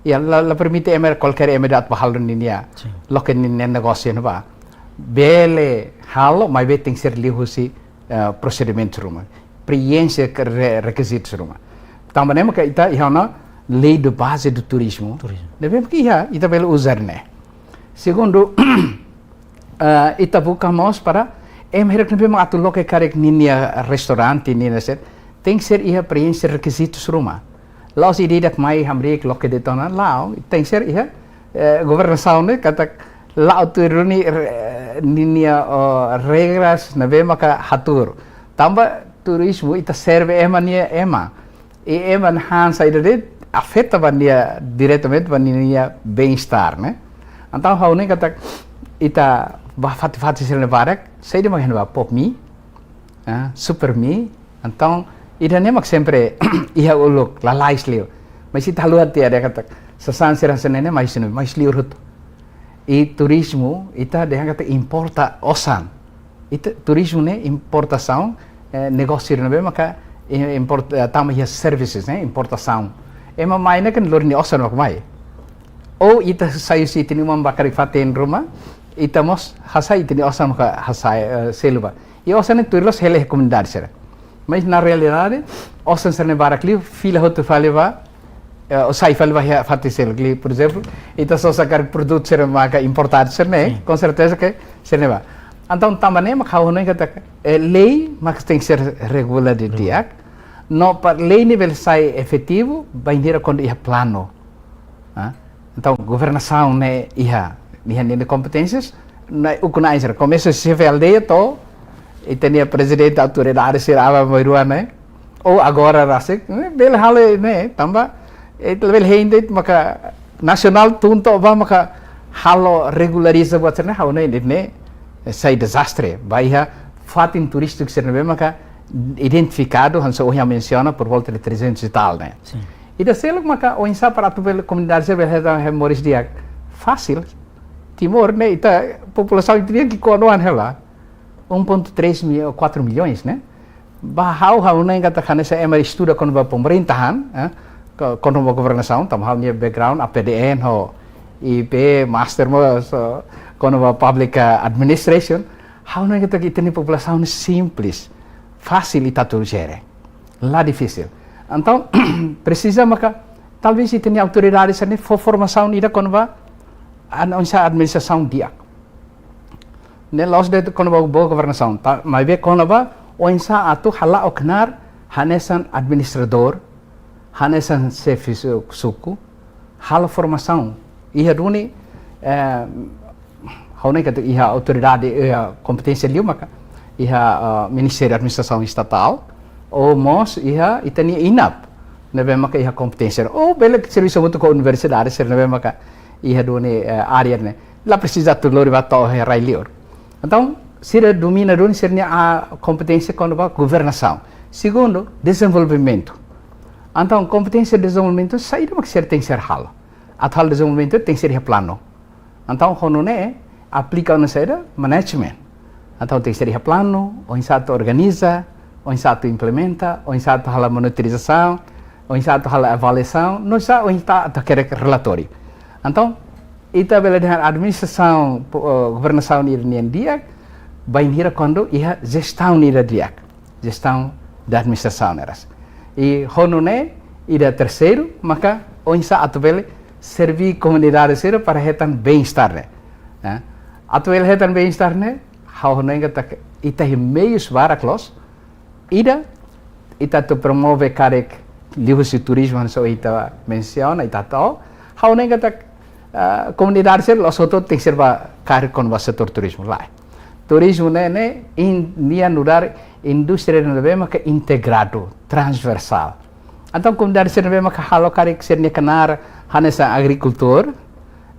iha la, la permite ema, kualkér ema ida atu bá halo ninia, sin, loke ninia negósiu ne'ebá. Bele halo, maibé tenke ser liuhusi, eh, prosedimentu ruma. Preenxe ke re-, rekizitus ruma. Tanba ne'e maka ita iha ona Lei de Base do Turismo. Turizmu. Ne'ebé maka iha, ita bele uza ne'e. Segundu, eh, ita buka mós para ema hirak ne'ebé mak atu loke karik ninia restaurante, ninia set, tenke ser iha preenxe rekizitus ruma. La'ós ida-idak mai hamriik loke de'it ona, la'ós, tenke ser iha, eh, governasaun ne'e katak la'o tuir duni, eh, ninia, oh, regras ne'ebé maka hatuur. Tanba turizmu ita serve ema nia ema. I ema han saida de'it afeta ba nia diretamente ba ninia bem-estar, ne'e? Entaun ha'u hanoin katak ita bá fatin-fatin sira ne'e barak, saida mak iha ne'ebá, Pop Mie, ah, Super Mie. Entaun ida-ne'e mak sempre iha uluk, lalais liu. Mas ita haluha tiha dehan katak sasán sira hanesan ne'e ne'e mais ne'e, mais liur hotu. I turizmu, ita dehan katak importa osan. Ita, turizmu ne'e importasaun, eh, negósiu ne'ebé maka, eh, import-, eh, tama iha services, ne'e, importasaun. Ema mai ne'e kan lori nia osan mak mai. Ou ita sai husi ita-nia uma bá karik fatin ruma, ita mós hasai ita-nia osan maka hasai, eh, selu bá. I osan ne'e tuir loloos hela iha komunidade sira. Mas na realidade, osan sira ne'e barak liu, fila hotu fali bá, eh, ou sai fali bá iha fatin seluk liu. Por ezemplu, ita sosa karik produtu sira maka importadu sira ne'e, sin, konserteza ke sira ne'e bá. Entaun tanba ne'e mak ha'u hanoin katak, eh, lei mak tenke ser regula didi'ak. No para lei ne'e bele sai efetivu, bainhira kuandu iha planu. Ah, entaun, governasaun ne'e iha, iha ninia kompeténsias, ne'e ukun-na'in sira. Komesa husi xefe aldeia to'o ita-nia prezidente autoridade sira aban-bainrua ne'e. Ou agora rasik, ne'e, bele halo ne'e, tanba, eh, bele hein de'it maka nasionál tun to'o bá maka halo regulariza buat sira ne'e, ha'u hanoin de'it ne'e, eh, sai dezastre. Ba iha fatin turístiku sira ne'ebé maka identifikadu, hanesan ohin ha'u mensiona, por volta de trezentos e tal, ne'e? Sin. Ida seluk maka oinsá para atu bele komunidade sira bele hetan, eh, moris di'ak. Fasil. Timor ne'e ita populasaun ita-nian ki'ik-oan hela, um ponto três mil, quatro milhões, ne'e? Ba ha'u, ha'u hanoin katak hanesan ema estuda kona-ba pemerintahan, eh, ko-, kona-ba governasaun, tanba ha'u-nia background A P D N ho I P, master mós, eh, kona-ba public, eh, administration. Ha'u hanoin katak ita-nia populasaun simples, fasil ita atu jere. La difisil. Entaun, presiza maka, talvés ita-nia autoridade sira-ne'e fó formasaun ida kona-ba an-, oinsá administrasaun di'ak. Ne'e la'ós de'it kona-ba boa governasaun, ta-, maibé kona-ba oinsá atu hala'o knaar hanesan administradór, hanesan xefe su-, suku, halo formasaun. Iha duni, eh, ha'u hanoin katak iha autoridade, iha kompeténsia liu maka iha, eh, Ministériu Administrasaun Estatál, ou mós iha ita-nia INAP, ne'ebé maka iha kompeténsia. Ou bele servisu hamutuk ho universidade sira ne'ebé maka iha duni, eh, área ne'e. La presiza atu lori ba to'o iha rai-liur. Entaun, sira domina duni sira-nia, ah, kompeténsia kona-ba governasaun. Segundu, dezenvolvimentu. Entaun, kompeténsia dezenvolvimentu saida mak sira tenke ser halo. Atu halo dezenvolvimentu tenke ser iha planu. Entaun, ho nune'e, aplika ona saida, management. Entaun, tenke ser iha planu, oinsá atu organiza, oinsá atu implementa, oinsá atu halo monitorizasaun, oinsá atu halo avaliasaun, no oinsá, oinsá atu hakerek relatóriu. Entaun, ita bele dehan administrasaun, po-, eh, governasaun ida-ne'e di'ak, bainhira kuandu iha jestaun ida di'ak. Jestaun da administrasaun ne'e rasik. I ho nune'e, ida terseiru, maka oinsá atu bele serví komunidade sira para hetan bem-estar ne'e. Eh, atu bele hetan bem-estar ne'e, ha'u hanoin katak ita iha meius barak loos, ida, ita atu promove karik liuhusi turizmu hanesan ita mensiona, ita tau. Ha'u hanoin katak, ah, komunidade sira la'ós hotu tenke ser ba karik kona-ba setór turizmu, lae. Turizmu ne'e, ne'e, in-, nia nu'udar indústria ne'ebé maka integradu, transversál. Entaun, komunidade sira ne'ebé maka halo karik sira-nia knaar hanesan agrikultór,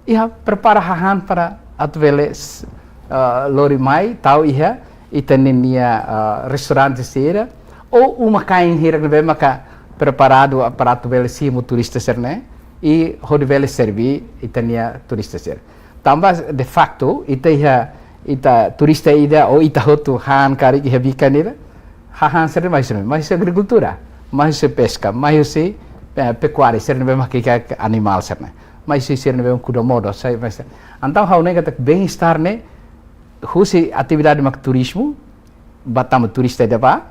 iha prepara hahán para atu bele s-, eh, lori mai, tau iha, ita-nia, eh, restaurante sira, ou uma-kain hira ne'ebé maka preparadu para atu bele simu turista sira-ne'e, i hodi bele serví ita-nia turista sira. Tanba, de facto, ita iha, ita turista ida, ou ita hotu han karik iha bikan ida, hahán sira mai husi, mai husi agrikultura, mai husi peska, mai husi, eh, pekuária, sira ne'ebé mak ki'ik animál sira-ne'e. Mai husi sira ne'ebé kuda modo, sai, mai husi. Entaun, ha'u hanoin katak bem-estar ne'e, husi atividade mak turizmu, ba tama turista ida ba,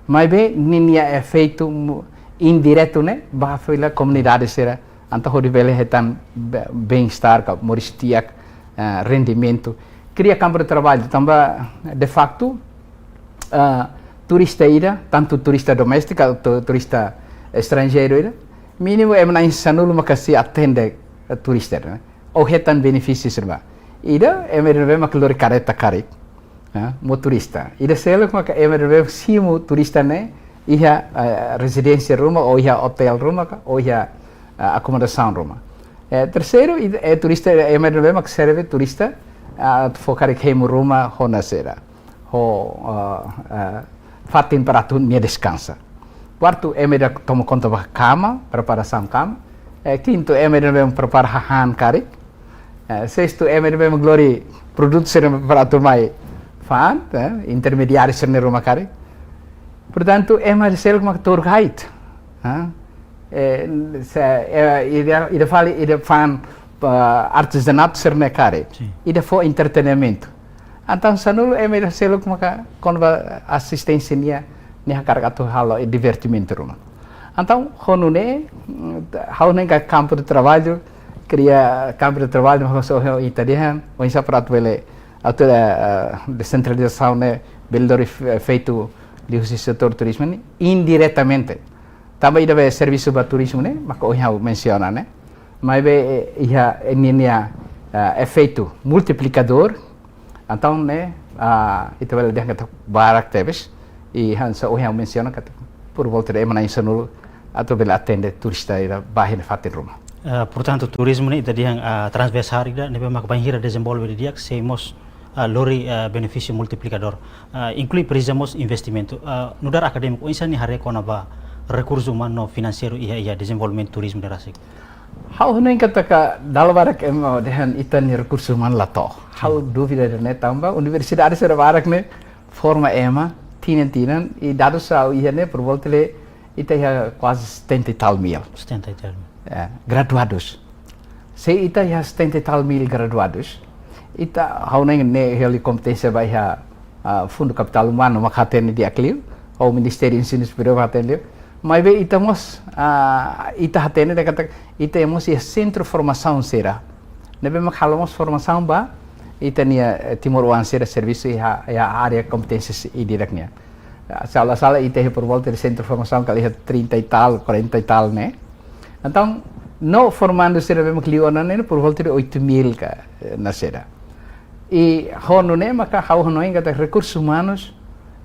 maibé ninia efeitu mu-, indiretu ne'e, ba fila komunidade sira, entaun hodi bele hetan be-, bem-estar ka moris di'ak, eh, rendimentu. Kria kampu de traballu, tanba, de facto, eh, turista ida, tantu turista doméstiku, tu-, turista estranjeiru ida, mínimu ema na'in sanulu maka sei atende, eh, turista, ne'e? Ou hetan benefísiu sira ba. Ida, ema ida ne'ebé maka lori kareta karik, eh, motorista. Ida seluk maka ema ida ne'ebé simu turista ne'e iha, eh, rezidénsia ruma, ou iha otél ruma ka, ou iha, eh, akomodasaun ruma. Eh, terseiru, ida, eh, turista, ema ida ne'ebé maka serve turista, ah, fó karik hemu ruma ho nasaida. Ho, eh, eh, fatin para atu nia deskansa. Kuartu, ema ida toma konta ba kama, preparasaun kama. Eh, kintu, ema ida ne'ebé prepara hahán karik. Eh, sestu, ema ida ne'ebé lori produtu sira para atu mai fa'an, eh, intermediáriu sira-nia ruma karik. Portantu, ema ida seluk mak tour guide, ha? Eh, se, eh, ida, ida fali, ida fa'an, ah, artezanatu sira-ne'e karik. Sin. Ida fó entretenimentu. Entaun, sanulu ema ida seluk maka kona-ba asisténsia nia, nia hakarak atu halo, eh, divertimentu ruma. Entaun, ho nune'e, mm, ha'u hanoin katak kampu de traballu, kria kampu de traballu, maka so ita dehan, oinsá para atu bele, atu, eh, eh, desentralizasaun ne'e, bele lori f-, efeitu liuhusi setór turizmu ne'e, indiretamente. Tanba ida be servisu ba turizmu ne'e, maka ohin ha'u mensiona ne'e. Maibé, eh, iha, eh, ninia, eh, efeitu multiplikadór, entaun ne'e, ah, ita bele dehan katak barak tebes, i hanesan ohin ha'u mensiona katak por volta de ema na'in sanulu atu bele atende turista ida ba iha fatin ruma. Eh, portantu, turizmu ne'e ita dehan, ah, transversál ida, ne'ebé mak bainhira dezenvolve didi'ak, sei mós, ah, lori, ah, benefísiu multiplikadór. Ah, inklui, por ezemplu, investimentu. Ah, nu'udar akadémiku, oinsá nia haree kona-ba rekursu umanu no finanseiru iha, iha dezenvolvimentu turizmu ne'e rasik? Ha'u hanoin katak dala barak ema dehan ita-nia rekursu umanu la to'o. Ha'u dúvida ida-ne'e tanba universidade sira barak ne'e forma ema tinan-tinan, i dadus ha'u iha ne'e por volta de ita iha kuaze setenta e tal mil. Setenta e tal mil. Eh, graduadus. Se ita iha setenta e tal mil graduadus, ita ha'u hanoin ne'e hela kompeténsia ba iha, ah, Fundu Kapitál Umanu mak hatene di'ak liu, ou Ministériu Ensinu Superiór mak hatene liu. Maibé ita mós, ah, ita hatene dehan katak ita mós iha sentru formasaun sira ne'ebé mak halo mós formasaun ba ita-nia, eh, timoroan sira servisu iha, iha área kompeténsia ida-idak nian. Ah, se la sala ita iha por volta de sentru formasaun kala iha trinta e tal, quarenta e tal ne'e. Entaun, no formandu sira ne'ebé mak liu ona ne'e por volta de oito mil ka, eh, na sira. I ho nune'e maka ha'u hanoin katak rekursus umanus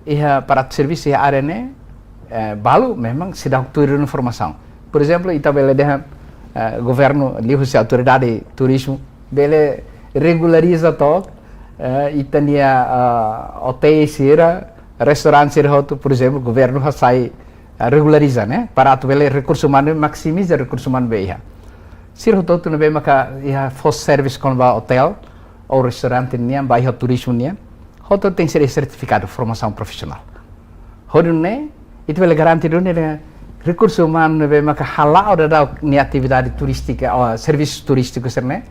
iha para atu servisu iha área ne'e, eh, balu memang seidauk tuir duni formasaun. Por ezemplu, ita bele dehan, eh, governu liuhusi autoridade turizmu bele regulariza took, eh, ita-nia, eh, otéis sira, restaurante sira hotu, por ezemplu, governu hasai, eh, regulariza, ne'e? Para atu bele rekursu umanu, maksimiza rekursu umanu be iha. Sira hotu-hotu ne'ebé maka iha fó servisu kona-ba otél ou restaurante nian, ba iha turizmu nian, hotu tenke ser sertifikadu formasaun profisionál. Hodi nune'e, ita bele garante duni dehan rekursu umanu ne'ebé maka hala'o daudaun nia atividade turístika, ou servisu turístiku sira-ne'e,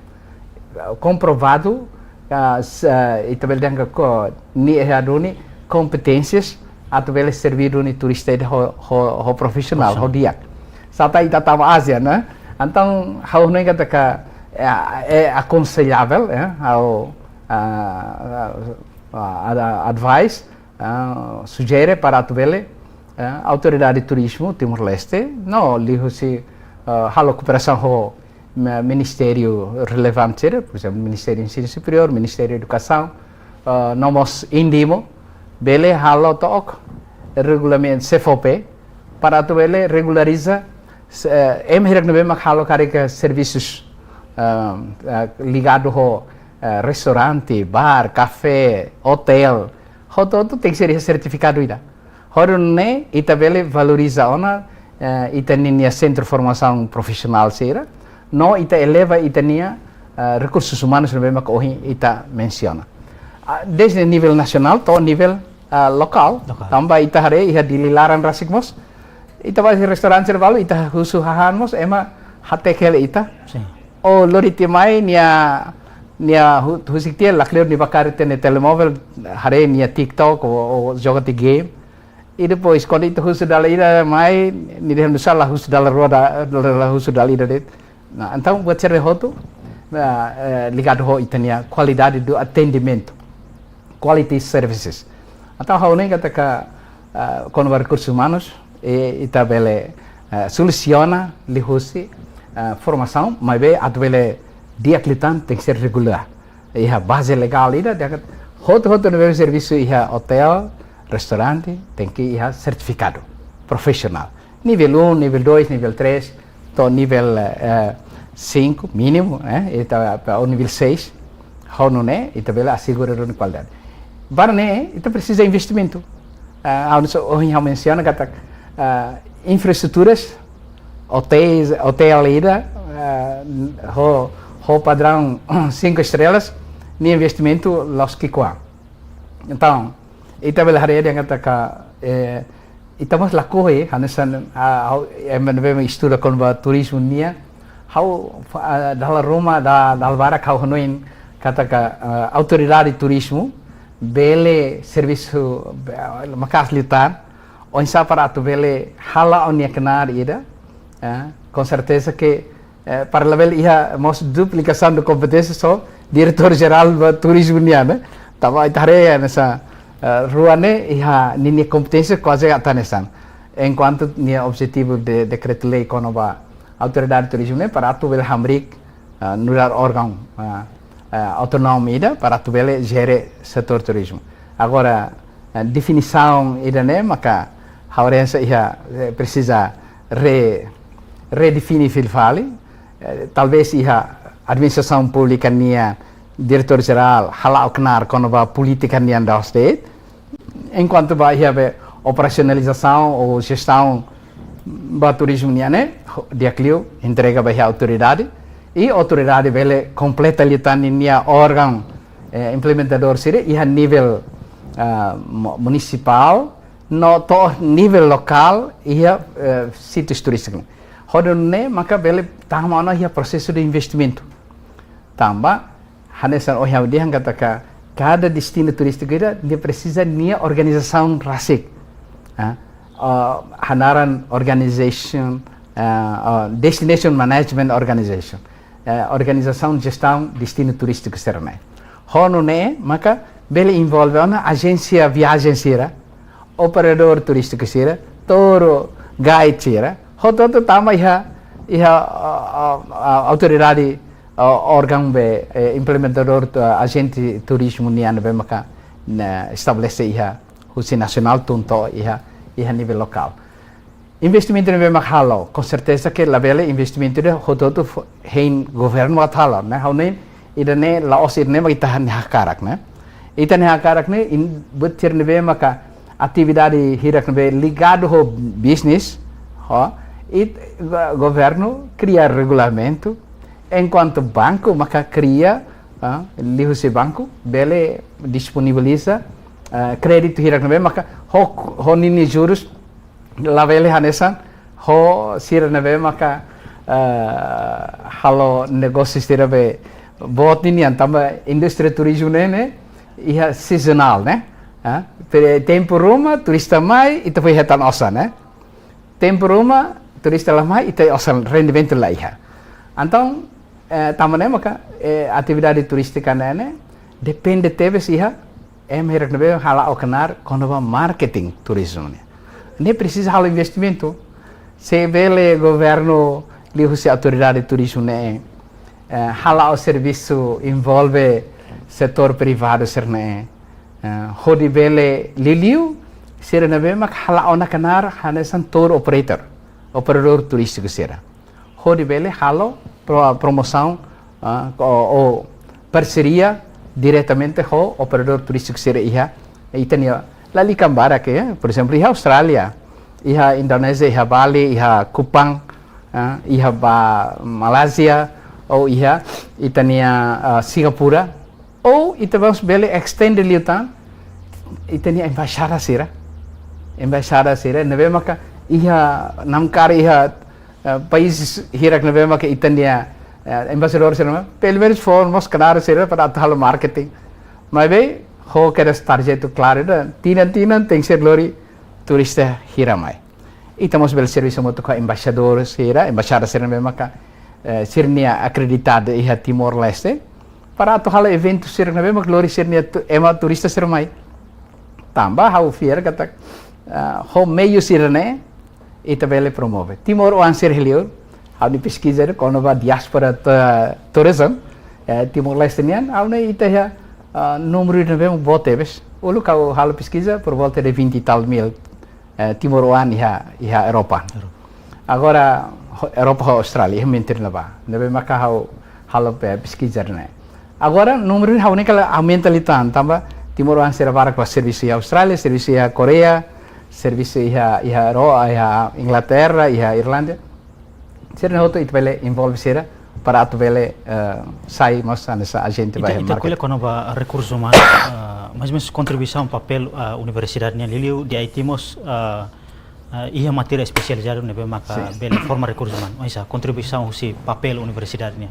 komprovadu, ah, s-, ah, ita bele dehan katak nia iha duni kompeténsias atu bele serví duni turista ida ho, ho, ho profisionál, ho di'ak. Sá ita tama ASEAN, ne'e? Entaun, ha'u hanoin katak, eh, é aconselhável, eh, ha'u, ah, ah, ah, advice, ah, sujere para atu bele, ah, Autoridade Turizmu Timor-Leste, no liuhusi, ah, halo kooperasaun ho, ma-, ministériu relevante, por ezemplu, Ministériu Ensinu Superiór, Ministériu Edukasaun, ah, no mós INDIMO, bele halo took regulamentu, CFOP, para atu bele regulariza, se-, eh, ema hirak ne'ebé mak halo karik servisus, ah, ah, ligadu ho, eh, restaurante, bar, kafé, otél, hotu-hotu tenke ser sertifikadu ida. Hodi nune'e ita bele valoriza ona, eh, ita-nia sentru formasaun profisionál sira, no ita eleva ita-nia, eh, rekursus umanus ne'ebé maka ohin ita mensiona. Ah, dezde nivel nasionál to'o nivel, ah, lokál. Lokál. Tanba ita haree iha Dili laran rasik mós, ita bá iha restaurante sira balu, ita husu hahán mós, ema hateke hela ita. Sin. Ou lori tiha mai nia, nia hu-, husik tiha, lakleur nia bá kaer tiha nia telemovel, haree nia TikTok ou, ou joga tiha game. I depois, kuandu ita husu dala ida mai, nia dehan nu'usá la husu dala rua, da-, la husu dala ida de'it. Nah, entaun, buat sira-ne'e hotu, nah, eh, ligadu ho ita-nia quality do atendimento, quality services. Entaun, ha'u hanoin katak, eh, kona-ba rekursus umanus, eh, ita bele, eh, solusiona liuhusi, eh, formasaun, maibé atu bele di'ak liután tenke ser regulár. Iha baze legál ida, dehan katak hotu-hotu ne'ebé servisu iha otél, restaurante, tenke iha sertifikadu profisionál. Nivel um, nivel dois, nivel três, to'o nivel, eh, cinco, mínimu, eh, ita, ou nivel seis, hodi nune'e, ita bele asegura duni kualidade. Para ne'e, ita presiza investimentu. Ah, ha'u nusa, ohin ha'u mensiona katak, ah, infraestruturas, otéis, otél ida, ah, ho, ho padraun cinco estrelas, nia investimentu la'ós ki'ikoan. Entaun, ita bele haree dehan katak, eh, ita mós lakohi, hanesan, ah, ha'u, ema ne'ebé estuda kona-ba turizmu nian, ha'u, ah, dala ruma, da-, dala barak ha'u hanoin katak, ah, autoridade turizmu bele servisu, eh, maka'as liután, oinsá para atu bele hala'o nia knaar ida, eh, com certeza que, eh, para labele iha mós duplikasaun de kompeténsia só diretór jerál ba turizmu nian, eh. Tanba ita haree hanesan, eh, rua ne'e iha ninia kompeténsia kuaze atu hanesan. Enkuantu nia objetivu de dekretu-lei kona-ba autoridade turizmu ne'e para atu bele hamriik, ah, nu'udar órgaun, ah, ah, autonómiku ida para atu bele jere setór turizmu. Agora, ah, definisaun ida-ne'e maka ha'u haree hanesan iha, eh, presiza re-, redefine fila fali, eh, talvés iha administrasaun públika nia diretór jerál hala'o knaar kona-ba polítika nian dala ruma de'it, enkuantu ba iha be operasionalizasaun ou jestaun ba turizmu nian ne'e, ho-, di'ak liu entrega ba iha autoridade, i autoridade bele kompleta liután ninia órgaun, eh, implementadór sira iha nivel, ah, mu-, munisipál, no to'o nivel lokál iha, eh, sítiu turístiku. Hodi nune'e maka bele tama ona iha prosesu de investimentu. Tanba, hanesan ohin ha'u dehan katak kada destinu turístiku ida, nia presiza nia organizasaun rasik. Ah, ah, hanaran organization, ah, ah, destination management organization. Eh, organizasaun jestaun destinu turístiku sira-ne'e. Ho nune'e, maka bele envolve ona ajénsia viajen sira, operadór turístiku sira, tour guide sira, hotu-hotu tama iha, iha, ah, ah, ah, autoridade, ah, órgaun be, eh, implementadór, ah, ajente turizmu nian be maka, ne'e, estabelese iha husi nasionál tun to'o iha, iha nivel lokál. Investimentu ne'ebé mak halo, com certeza que labele investimentu ida hotu-hotu fo-, hein governu atu halo, ne'e? Ha'u hanoin, ida-ne'e la'ós ida-ne'e mak ita-nia hakarak, ne'e? Ita-nia hakarak ne'e, in-, buat sira ne'ebé maka atividade hirak ne'ebé ligadu ho business, ho, i go-, governu kria regulamentu, enkuantu banku maka kria, ah, liuhusi banku, bele disponibiliza, ah, kréditu hirak ne'ebé maka ho, ho ninia jurus labele hanesan ho sira ne'ebé maka, eh, halo negósiu sira be boot ninian, tanba indústria turizmu ne'e, ne'e iha sazonál, ne'e? Eh, pe-, tempu ruma turista mai, ita fó hetan osan, ne'e? Tempu ruma turista la mai, ita osan, rendimentu la iha. Entaun, eh, tanba ne'e maka, eh, atividade turístika ne'e, ne'e depende tebes iha ema hirak ne'ebé hala'o knaar kona-ba marketing turizmu ne'e. Ne'e presiza halo investimentu. Se bele governu liuhusi autoridade turizmu ne'e, eh, hala'o servisu envolve setór privadu sira-ne'e, eh, hodi bele liuliu sira ne'ebé mak hala'o ona knaar hanesan tour operator, operadór turístiku sira. Hodi bele halo pro-, promosaun, ah, ou, ou parseria diretamente ho operadór turístiku sira iha ita-nia lalika barak, eh, por ezemplu, iha Austrália, iha Indonézia, iha Bali, iha Kupang, ah, iha ba Malázia, ou iha ita-nia, ah, Singapura, ou ita mós bele estende liután ita-nia embaixada sira. Embaixada sira ne'ebé maka iha namkari iha, eh, país hirak ne'ebé maka ita-nia, eh, embaixadór sira, pelumenus fó mós knaar sira para atu halo marketing. Maibé ho kedas tarjetu klaru ida, tinan-tinan tenke ser lori turista hira mai. Ita mós bele servisu hamutuk ho embaixadór sira, embaixada sira ne'ebé maka, eh, sira-nia akreditadu iha Timor-Leste, para atu halo eventu sira ne'ebé mak lori sira-nia tu-, ema turista sira mai. Tanba ha'u fiar katak, eh, ho meiu sira-ne'e, ita bele promove. Timoroan sira iha li'ur, ha'u-nia peskiza ida kona-ba diáspora tu-, tourism, eh, Timor-Leste nian, ha'u hanoin ita iha, eh, númeru ne'ebé boot tebes. Uluk ha'u halo peskiza, por volta de vinte e tal mil, eh, timoroan iha, iha Europa. Europa. Agora, ho-, Europa ho Austrália, iha menteri ne'ebá. Ne'ebé maka ha'u halo pe-, peskiza ne'e. Agora, númeru ha'u hanoin kala aumenta liután, tanba timoroan sira barak bá servisu iha Austrália, servisu iha Koreia, servisu iha, iha Euro-, iha Inglaterra, iha Irlanda. Sira-ne'e hotu ita bele envolve sira para atu bele, eh, sai mós hanesan ajente ba iha market. Ita ko'alia kona-ba rekursu umanu, eh, mais ou menus kontribuisaun papél, eh, universidade nian liuliu di I T mós, eh, eh, iha matéria espesializadu ne'ebé maka, sin, bele forma rekursu umanu. Oinsá kontribuisaun husi papél universidade nian?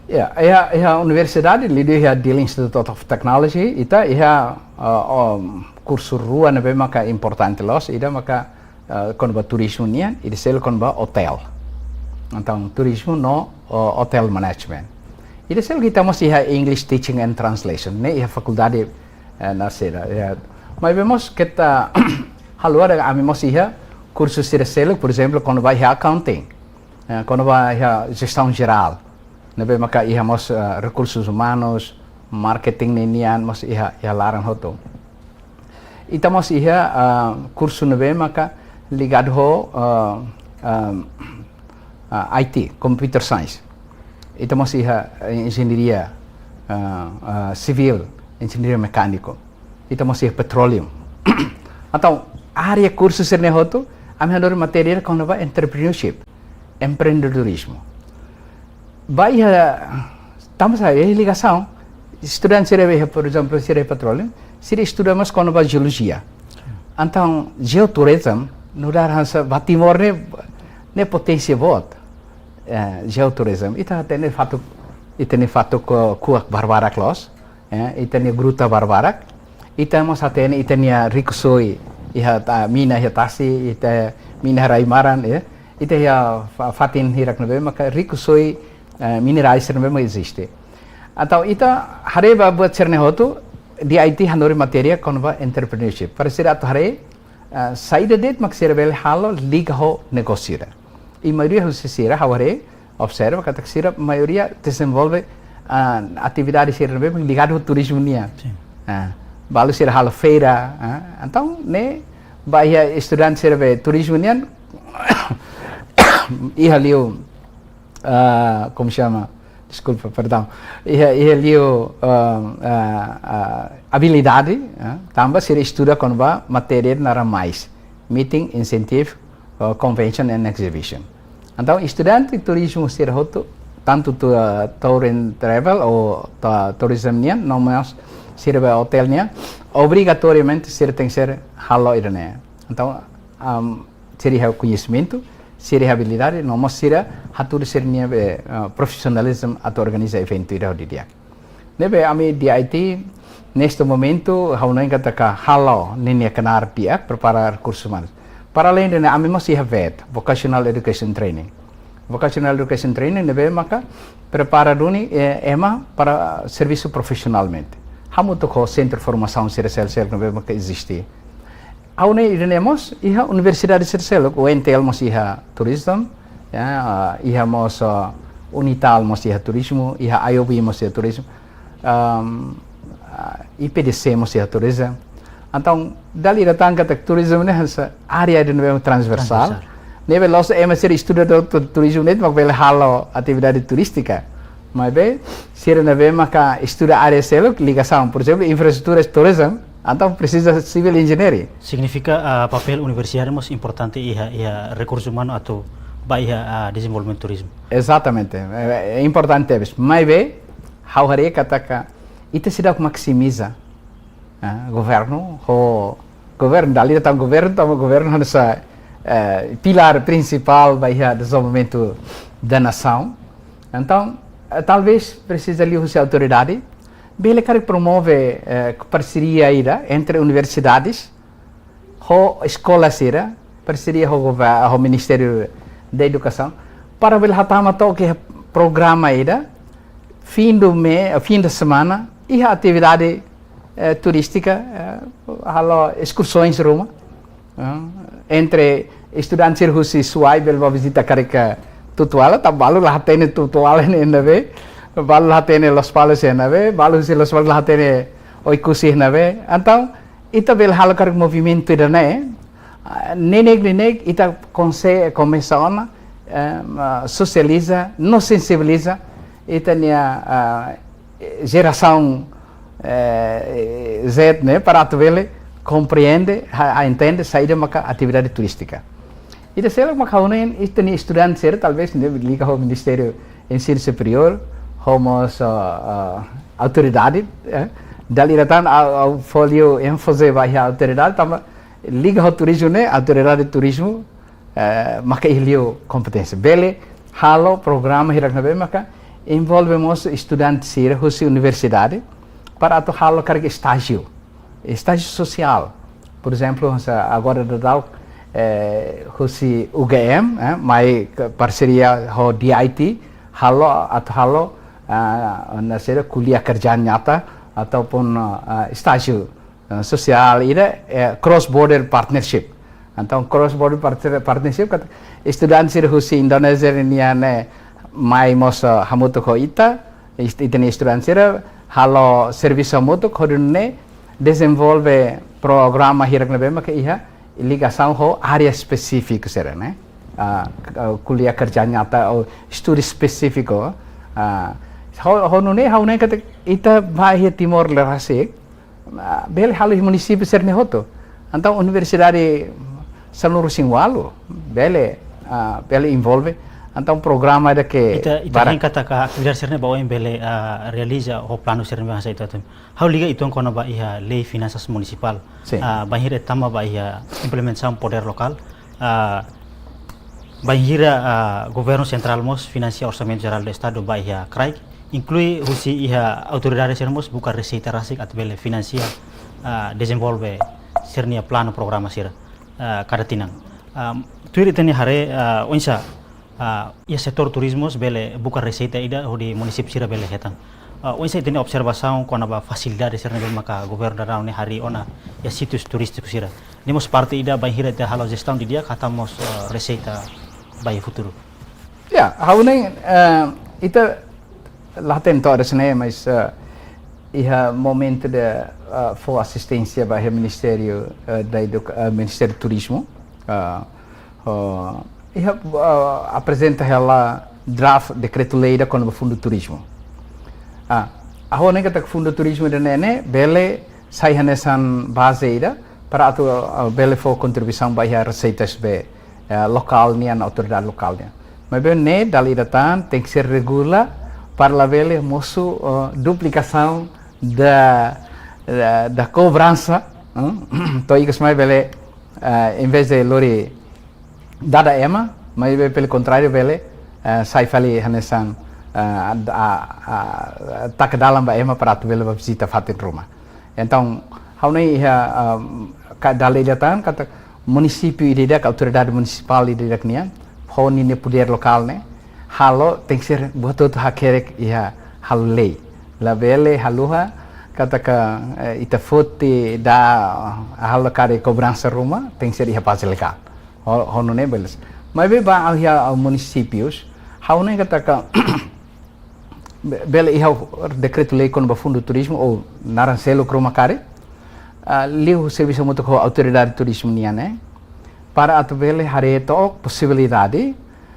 Ya, iha, iha universidade, liuliu iha Delhi Institute of Technology, ita iha, eh, um, kursu rua ne'ebé maka importante loos, ida maka, eh, kona-ba turizmu nian, ida seluk kona-ba hotel. Entaun, turizmu no, eh, hotel management. Ida seluk ita mós iha English Teaching and Translation, ne'e iha fakuldade, eh, ne'e sira, ya. Maibé mós keta haluha de'it, ami mós iha kursu sira seluk, por ezemplu, kona-ba iha accounting, eh, kona-ba iha jestaun jerál. Ne'ebé maka iha mós, eh, rekursus umanus, marketing ninian mós iha, iha laran hotu. Ita mós iha, ah, kursu ne'ebé maka ligadu ho, ah, ah, ah, I T, computer science. Ita mós iha, eh, enjeñaria, ah, ah, sivíl, enjeñaria mekániku. Ita mós iha petróleu. Entaun, área kursu sira-ne'e hotu, Ami hanorin matéria kona-ba entrepreneurship, empreendedorismo. Ba iha, tanba sá, iha ligasaun, estudante sira be, por ezemplu, sira iha petróleu, sira estuda mós kona-ba jeolojia. Entaun, geotourism, nu'udar hanesan ba Timor ne'e, ne'e poténsia boot. Eh, geotourism, ita hatene fatuk, ita-nia fatuk ku-, kuak barbarak loos, eh, ita-nia gruta barbarak, ita mós hatene ita-nia rikusoin, iha ta-, mina iha tasi, ita mina iha rai-maran, eh, ita iha fa-, fatin hirak ne'ebé maka rikusoin, eh, minerais ne'ebé maka eziste. Entaun ita haree ba buat sira-ne'e hotu, DIT hanorin matéria kona-ba entrepreneurship. Para sira atu haree, eh, saida de'it mak sira bele halo liga ho negósiu ida. I maioria husi sira ha'u haree, observa katak sira maioria dezenvolve, ah, atividade sira ne'ebé ligadu ho turizmu nian. Sin. Ah, balu sira halo feira, ah, entaun ne'e ba iha estudante sira be turizmu nian, iha liu, ah, como chama? Deskulpa, perdaun. Iha, iha liu, ah, ah, ah, abilidade, ah, tanba sira estuda kona-ba matéria naran MICE, Meeting, Incentive, ah, Convention and Exhibition. Entaun, estudante turizmu sira hotu, tantu tu, ah, tour and travel ou ta-, tourism nian, no mós sira be hotel nian, obrigatoriamente sira tenke ser halo ida-ne'e. Entaun, am, sira iha koñesimentu, sira iha abilidade, no mós sira hatudu sira-nia be, ah, profesionalism atu organiza eventu ida ho di'ak. Ne'ebé ami DIT, neste momentu, ha'u hanoin katak halo ninia knaar di'ak, prepara rekursus umanus. Para além de ne'e, ami mós iha VET, Vocational Education Training. Vocational Education Training ne'ebé maka prepara duni, eh, ema para servisu profisionalmente. Hamutuk ho sentru formasaun sira seluk-seluk ne'ebé maka eziste. Ha'u hanoin ida-ne'e mós iha universidade sira seluk, UNTL mós iha tourism, ya, ah, iha mós, ah, UNITAL mós iha turizmu, iha IOB mós iha turizmu, am, ah, IPDC mós iha turizmu. Entaun, dala ida tan katak turizmu ne'e hanesan área ida ne'ebé transversál. Transversál. Ne'ebé la'ós ema sira estuda tu-, turizmu ne'e mak bele halo atividade turístika. Maibé, sira ne'ebé maka estuda área seluk, ligasaun, por ezemplu, infraestrutura turizmu, entaun presiza civil engineering. Signifika, ah, papél universidade mós importante iha, iha rekursu umanu atu ba iha, ah, dezenvolvimentu turizmu. Ezatamente, é, é importante tebes. Maibé, ha'u haree katak ita seidauk maksimiza, ah, governu, ho governu, dala ida tan governu, tanba governu hanesan, eh, pilár prinsipál ba iha dezenvolvimentu da nasaun. Entaun, eh, talvés presiza liuhusi autoridade, bele karik promove, eh, parseria ida entre universidades, ho eskola sira, parseria ho gove-, ho Ministériu da Edukasaun, para bele hatama took iha programa ida, fim do me-, fim de semana, iha atividade, eh, turístika, eh, halo eskursoens ruma, eh, entre estudante sira husi Suai bele bá vizita karik Tutuala, tanba balu la hatene Tutuala ne'e iha ne'ebé, balu la hatene Lospalos iha ne'ebé, balu husi Lospalos la hatene Oekusi iha ne'ebé. Entaun, ita bele halo karik movimentu ida-ne'e, ah, neineik-neineik ita konse-, komesa ona, eh, ah, sosializa, no sensibiliza ita-nia, ah, jerasaun, eh, Z ne'e, para atu bele komprende, ha, ha entende saida maka atividade turístika. Ida seluk maka ha'u hanoin ita-nia estudante sira, talvés ne'e liga ho Ministériu Ensinu Superiór, ho mós, ah, ah, autoridade, eh. Dala ida tan ha'u, ha'u fó liu énfaze ba iha autoridade, tanba liga ho turizmu ne'e, autoridade turizmu, eh, maka iha liu kompeténsia. Bele halo programa hirak ne'ebé maka envolve mós estudante sira husi universidade para atu halo karik estájiu. Estájiu sosiál. Por ezemplu, hanesan agora daudaun, eh, husi UGM, eh, mai ke parseria ho DIT, halo, atu halo, ah, hanesan ko'alia kerja nyata ataupun, ah, estájiu, ah, sosiál ida, eh, cross border partnership. Entaun, cross border partner-, partnership, katak estudante sira husi Indonézia nian ne'e mai mós, ah, hamutuk ho ita, est-, ita-nia estudante sira halo servisu hamutuk, hodi nune'e dezenvolve programa hirak ne'ebé maka iha ligasaun ho área espesífiku sira ne'e. Ah, k-, ah, ko'alia kerja nyata ou estudu espesífiku. Ah, ho, ho nune'e, ha'u hanoin katak ita ba iha Timor ne'e rasik, ah, bele halo iha munisípiu sira-ne'e hotu. Entaun universidade Sanulu-resin-ualu, bele, ah, bele envolve. Entaun programa ida ke... Ita, ita barak. Hein katak atividade sira-ne'e ba oin bele, ah, realiza ho planu sira-ne'e ba hanesan ita atu. Ha'u liga uitoan kona-ba iha lei finansas munisipál. Sin. Ah, bainhira tama ba iha implementasaun podér lokál. Ah, bainhira, ah, governu sentrál mós finansia Orsamentu Jerál do Estadu ba iha kraik, inklui husi iha autoridade sira mós buka reseita rasik atu bele finansia, ah, dezenvolve sira-nia planu programa sira, ah, kada tinan. Ah, tuir ita-nia haree, ah, oinsá, ah, iha setór turizmu mós bele buka reseita ida hodi munisípiu sira bele hetan. Ah, oinsá ita-nia observasaun kona-ba fasilidade sira-ne'ebé maka governu daudaun ne'e harii ona iha sítiu turístiku sira. Ne'e mós parte ida bainhira ita halo jestaun didi'ak, hetan mós, eh, reseita ba iha futuru. Ya, ha'u hanoin, eh, ita la hatene to'o hanesan ne'e, mas, eh, iha momentu ida, eh, fó asisténsia ba iha Ministériu, eh, da Eduka-, eh, Ministériu Turizmu, eh, oh, iha, eh, aprezenta hela draft dekretu-lei ida kona-ba Fundu Turizmu. Ah, ha'u hanoin katak Fundu Turizmu ida-ne'e ne'e bele sai hanesan baze ida para atu, ah, bele fó kontribuisaun ba iha reseitas be, eh, lokál nian, autoridade lokál nian. Maibé ne'e dala ida tan tenke ser regula para labele mosu, eh, duplikasaun da, da, da kobransa, hmm? To'o ikus mai bele, eh, envezde lori dada ema, maibé pelo kontráriu bele, eh, sai fali hanesan, eh, a, a, a, taka dalan ba ema para atu bele ba vizita fatin ruma. Entaun, ha'u hanoin iha, ah, ka dala ida tan katak munisípiu ida-idak, autoridade munisipál ida-idak nian, ho ninia podér lokál ne'e, halo tenke ser buat hotu hakerek iha halo lei. Labele haluha katak, eh, ita foti da halo karik kobransa ruma, tenke ser iha baze legál. Ho-, ho nune'e bele. Maibé ba iha munisípius, ha'u hanoin katak be-, bele iha dekretu-lei kona-ba Fundu Turizmu ou naran seluk ruma karik, ah, liu servisu hamutuk ho autoridade turizmu nian ne'e, para atu bele haree to'ok posibilidade,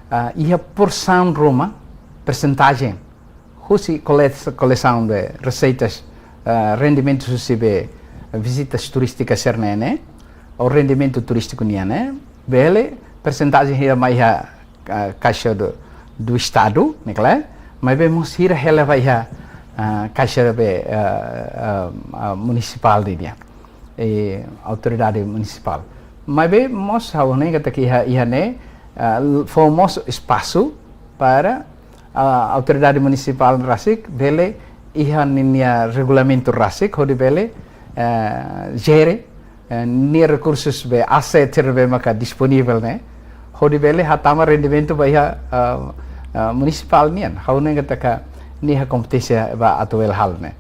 ah, iha porsaun ruma, persentajen husi kole-, kolesaun be reseitas, ah, rendimentu husi be vizitas turístikas sira-ne'e ne'e, ou rendimentu turístiku nian ne'e, bele persentajen hira mai iha, ah, kaixa do, do Estadu, ne'e klaru, maibé mós hira hela ba iha, ah, kaixa be, ah, ah, ah, munisipál nian, eh, autoridade munisipál. Maibé mós ha'u hanoin katak iha, iha ne'e, ah, fó mós espasu para, ah, autoridade munisipál rasik bele iha ninia regulamentu rasik hodi bele, eh, jere, eh, nia rekursus be aset sira be maka disponivel ne'e, hodi bele hatama rendimentu ba iha, ah, ah, munisipál nian. Ha'u hanoin katak ne'e iha kompeténsia ba atu bele halo ne'e.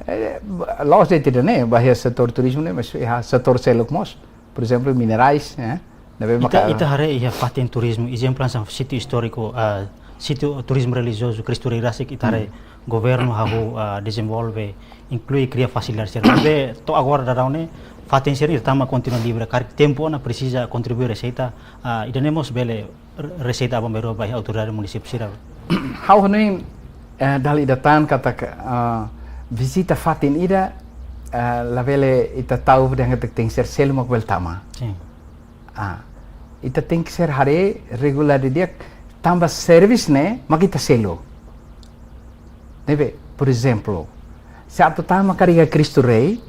Eh, la'ós de'it ida-ne'e ba iha setór turizmu ne'e, mas iha setór seluk mós. Por ezemplu, minerais, eh, ne'ebé maka... Ita, ita haree iha fatin turizmu, ezemplu hanesan sítiu istóriku, ah, sítiu turizmu relijiozu Cristo Rei rasik, ita haree governu hahú, ah, dezenvolve, inklui kria fasilidade sira. Maibé to'o agora daudaun ne'e, fatin sira-ne'e ita tama kontinua livre, karik tempu ona presiza kontribui reseita, ah, ida-ne'e mós bele re-, reseita aban-bainrua ba iha autoridade munisípiu sira. Ha'u hanoin, eh, dala ida tan katak, eh, vizita fatin ida, eh, labele ita tau dehan katak tenke ser selu mak bele tama. Sin. Ah, ita tenke ser haree regula didi'ak tanba servisu ne'e mak ita selu. Ne'ebé, por ezemplu, se atu tama karik iha Cristo Rei,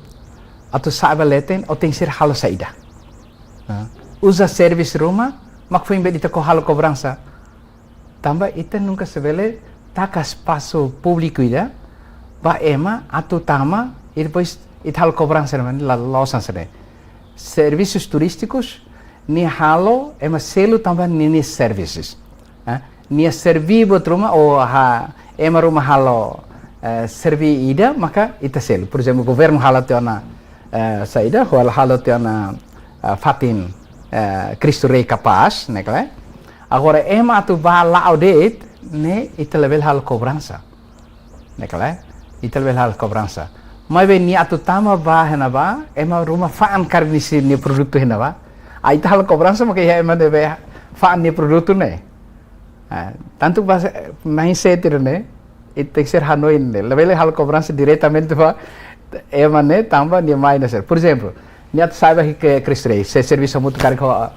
atu sa'e ba leten, ó tenke ser halo saida. Ah, uza servisu ruma, mak foin be ita ko halo kobransa. Tanba ita nunka sei bele taka espasu públiku ida ba ema atu tama, i depois ita halo kobransa, la, la'ós hanesan ne'e. Servisus turístikus, nia halo, ema selu tanba ninia servisus. Ah, nia serví buat ruma, ou ha, ema ruma halo, eh, serví ida, maka ita selu. Por ezemplu, governu halo tiha ona, eh, saida, halo, halo tiha ona, eh, fatin, eh, Cristo Rei kapás, ne'e klaru. Agora, ema atu bá la'o de'it, ne'e ita labele halo kobransa. Ne'e klaru, ita labele halo kobransa. Maibé nia atu tama bá iha ne'ebá, ema ruma fa'an karik nia, nia produtu iha ne'ebá. Ah, ita halo kobransa, maka iha ema ne'ebé fa'an nia produtu ne'e. Ah, tantu ba, mindset ida-ne'e, ita tenke ser hanoin ne'e. Labele halo kobransa diretamente ba ema ne'e, tanba nia mai hanesan. Por ezemplu, Nia atu sa'e ba iha Cristo Rei, se servisu hamutuk karik ho, ah,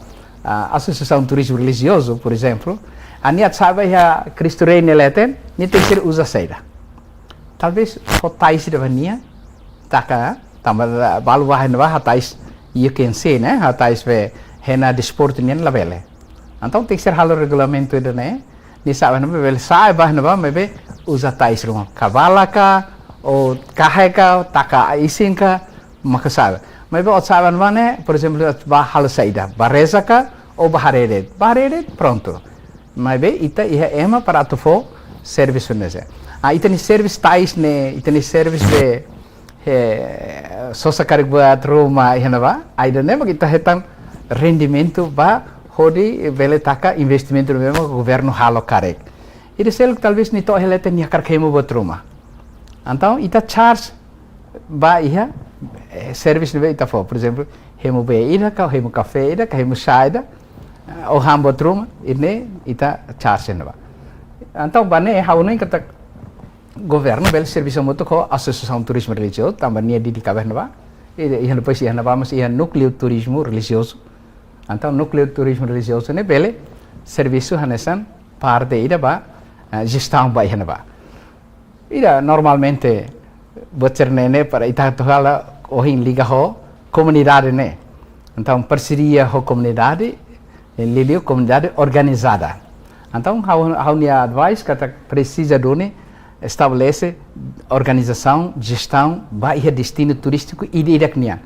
Asosiasaun Turizmu Relijiozu, por ezemplu. Ah, nia atu sa'e ba iha Cristo Rei nia leten, nia tenke ser uza saida. Talvez ho tais ida ba nia, taka, tanba balu ba iha ne'ebá hatais, you can see, ne'e? Hatais be hena desportu nian labele. Entaun tenke ser halo regulamentu ida-ne'e, nia sa'e ba iha ne'ebá, bele sa'e ba iha ne'ebá, maibé uza tais ruma. Kabala ka, ou kahe ka, taka isin ka, maka sa'e. Maibé atu sa'e ba iha ne'ebá ne'e, por ezemplu, ba halo saida, ba reza ka, ou ba haree de'it. Ba haree de'it, prontu. Maibé ita iha ema para atu fó servisu ne'e. Ah, ita-nia servisu tais ne'e, ita-nia servisu be, eh, sosa karik buat ruma iha ne'ebá, ah, ida-ne'e mak ita hetan rendimentu ba hodi bele taka investimentu ne'ebé mak governu halo karik. Ida seluk talvez nia to'o iha leten nia hakarak hemu buat ruma. Entaun ita charge ba iha, eh, servisu ne'ebé ita fó. Por ezemplu, hemu bee ida ka, hemu kafé ida ka, hemu chá ida, eh, ou han buat ruma, ida-ne'e ita charge ne'ebá. Entaun ba ne'e ha'u hanoin katak governu bele servisu hamutuk ho Asosiasaun Turizmu Relijiozu, tanba nia dedika ba iha ne'ebá. I, iha depois iha ne'ebá mós iha núkleu turizmu relijiozu. Entaun núkleu turizmu relijiozu ne'e bele servisu hanesan parte ida ba, eh, jestaun ba iha ne'ebá. Ida normalmente buat sira-ne'e ne'e para ita atu halo ohin liga ho komunidade ne'e. Entaun parseria ho komunidade, eh, liuliu komunidade organizada. Entaun ha'u, ha'u-nia advice katak presiza duni estabelese organizasaun, jestaun ba iha destinu turístiku ida-idak nian.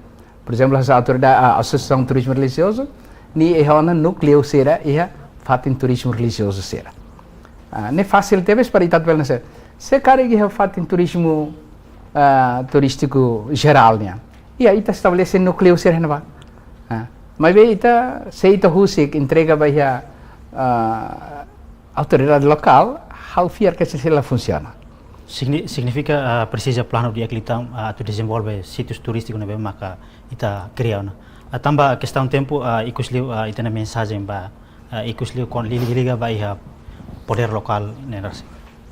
Por ezemplu, hanesan autoridade, ah, Asosiasaun Turizmu Relijiozu, nia iha ona núkleu sira iha fatin turizmu relijiozu sira. Ah, ne'e fasil tebes para ita atu bele hanesan. Se karik iha fatin turizmu, ah, turístiku jerál nian, iha ita estabelese núkleu sira iha ne'ebá. Ah, maibé ita, se ita husik entrega ba iha, ah, autoridade lokál, ha'u fiar katak sei la funsiona. Signi-, signifika, ah, presiza planu di'ak liután, ah, atu dezenvolve sítiu turístiku ne'ebé maka ita kria ona. Ah, tanba kestaun tempu, ah, ikusliu, ah, ita-nia mensajen ba, ah, ikusliu kona-ba liga, liga ba iha podér lokál ne'e rasik.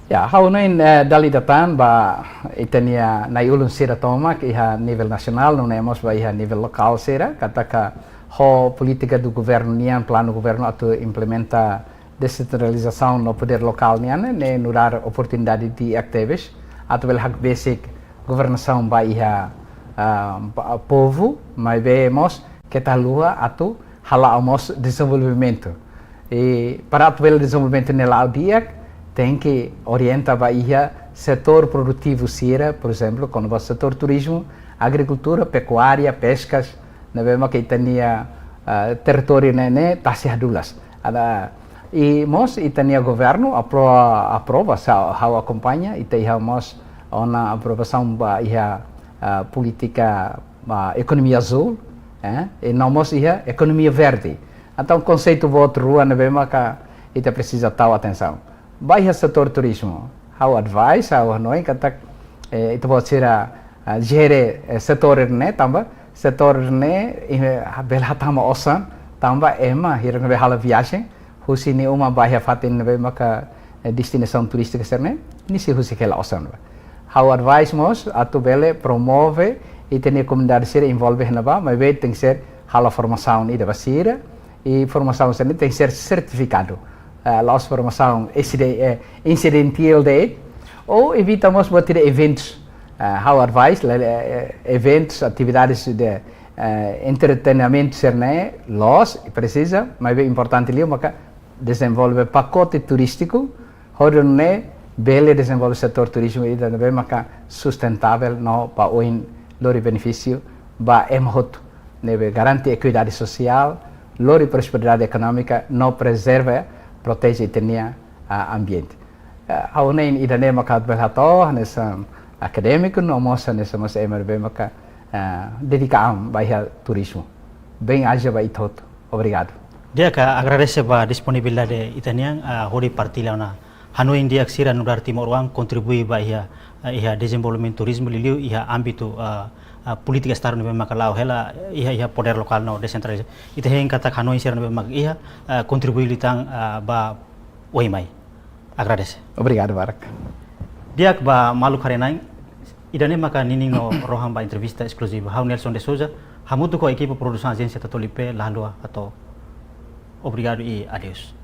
Ya, ha'u hanoin, eh, dala ida tan ba ita-nia na'i-ulun sira tomak iha nivel nasionál, nune'e mós ba iha nivel lokál sira, katak ho polítika do governu nian, planu governu atu implementa desentralizasaun no podér lokál nian, ne'e nu'udar oportunidade di'ak tebes atu bele hakbesik governasaun ba iha, ah, ba povu, maibé mós keta haluha atu hala'o mós dezenvolvimentu. I para atu bele dezenvolvimentu ne'e la'o di'ak, tenke orienta ba iha setór produtivu sira, por ezemplu, kona-ba setór turizmu, agrikultura, pekuária, peskas, ne'ebé maka ita-nia, ah, territóriu ne'e, ne'e tasi hadulas. Ada, i mós ita-nia governu apro-, aprova, sa-, ha'u akompaña, ita iha mós ona aprovasaun ba iha, ah, polítika, ah, ekonomia azúl, eh, i no mós iha ekonomia verde. Entaun konseitu boot rua ne'ebé maka ita presiza tau atensaun. Ba iha setór turizmu, ha'u advice, ha'u hanoin katak, eh, ita-boot sira, ah, jere, eh, setór ne'e tanba, setór ne'e, eh, bele hatama osan, tanba ema, hira ne'ebé halo viajen, husi nia uma ba iha fatin ne'ebé maka, eh, destinasaun turístika sira-ne'e, nia sei husik hela osan ba. Ha'u advice mós, atu bele promove, ita-nia komunidade sira envolve iha ne'ebá, maibé tenke ser halo formasaun ida ba sira, i formasaun sira-ne'e tenke ser sertifikadu. Eh, la'ós formasaun insiden-, eh, insidental de'it, ou evita mós buat ida eventus. Eh, ha'u advice, le-, eh, eventus, atividades de, eh, entretenimentu sira-ne'e, loos, presiza, maibé importante liu, maka dezenvolve pakote turístiku, hodi nune'e bele dezenvolve setór turizmu ida ne'ebé maka sustentável no ba oin lori benefísiu ba ema hotu. Ne'ebé garante ekuidade sosiál, lori prosperidade ekonómika, no prezerva, proteje ita-nia, ah, ambiente. Eh, ha'u hanoin ida-ne'e maka bele hato'o, hanesan akadémiku, no mós hanesan mós ema ne'ebé maka, eh, dedika an ba iha turizmu. Ben-aja ba ita hotu. Obrigadu. Di'ak, agradese ba disponibilidade ita-nian, ah, hodi partilla ona hanoin di'ak sira nu'udar timoroan kontribui ba iha, ah, iha dezenvolvimentu turizmu liuliu iha ámbitu, ah, ah, polítika Estadu ne'ebé maka la'o hela iha, iha podér lokál no desentraliza. Ita hein katak hanoin sira ne'ebé maka iha, ah, kontribui liután, ah, ba oin mai. Agradese. Obrigadu barak. Di'ak ba maluk haree-na'in, ida-ne'e maka ninin no rohan ba entrevista eskluziva. Ha'u Nelson de Souza, Hamutuk ho ekipa produsaun Agência Tatoli P, la haluha hato'o obrigadu i adeus.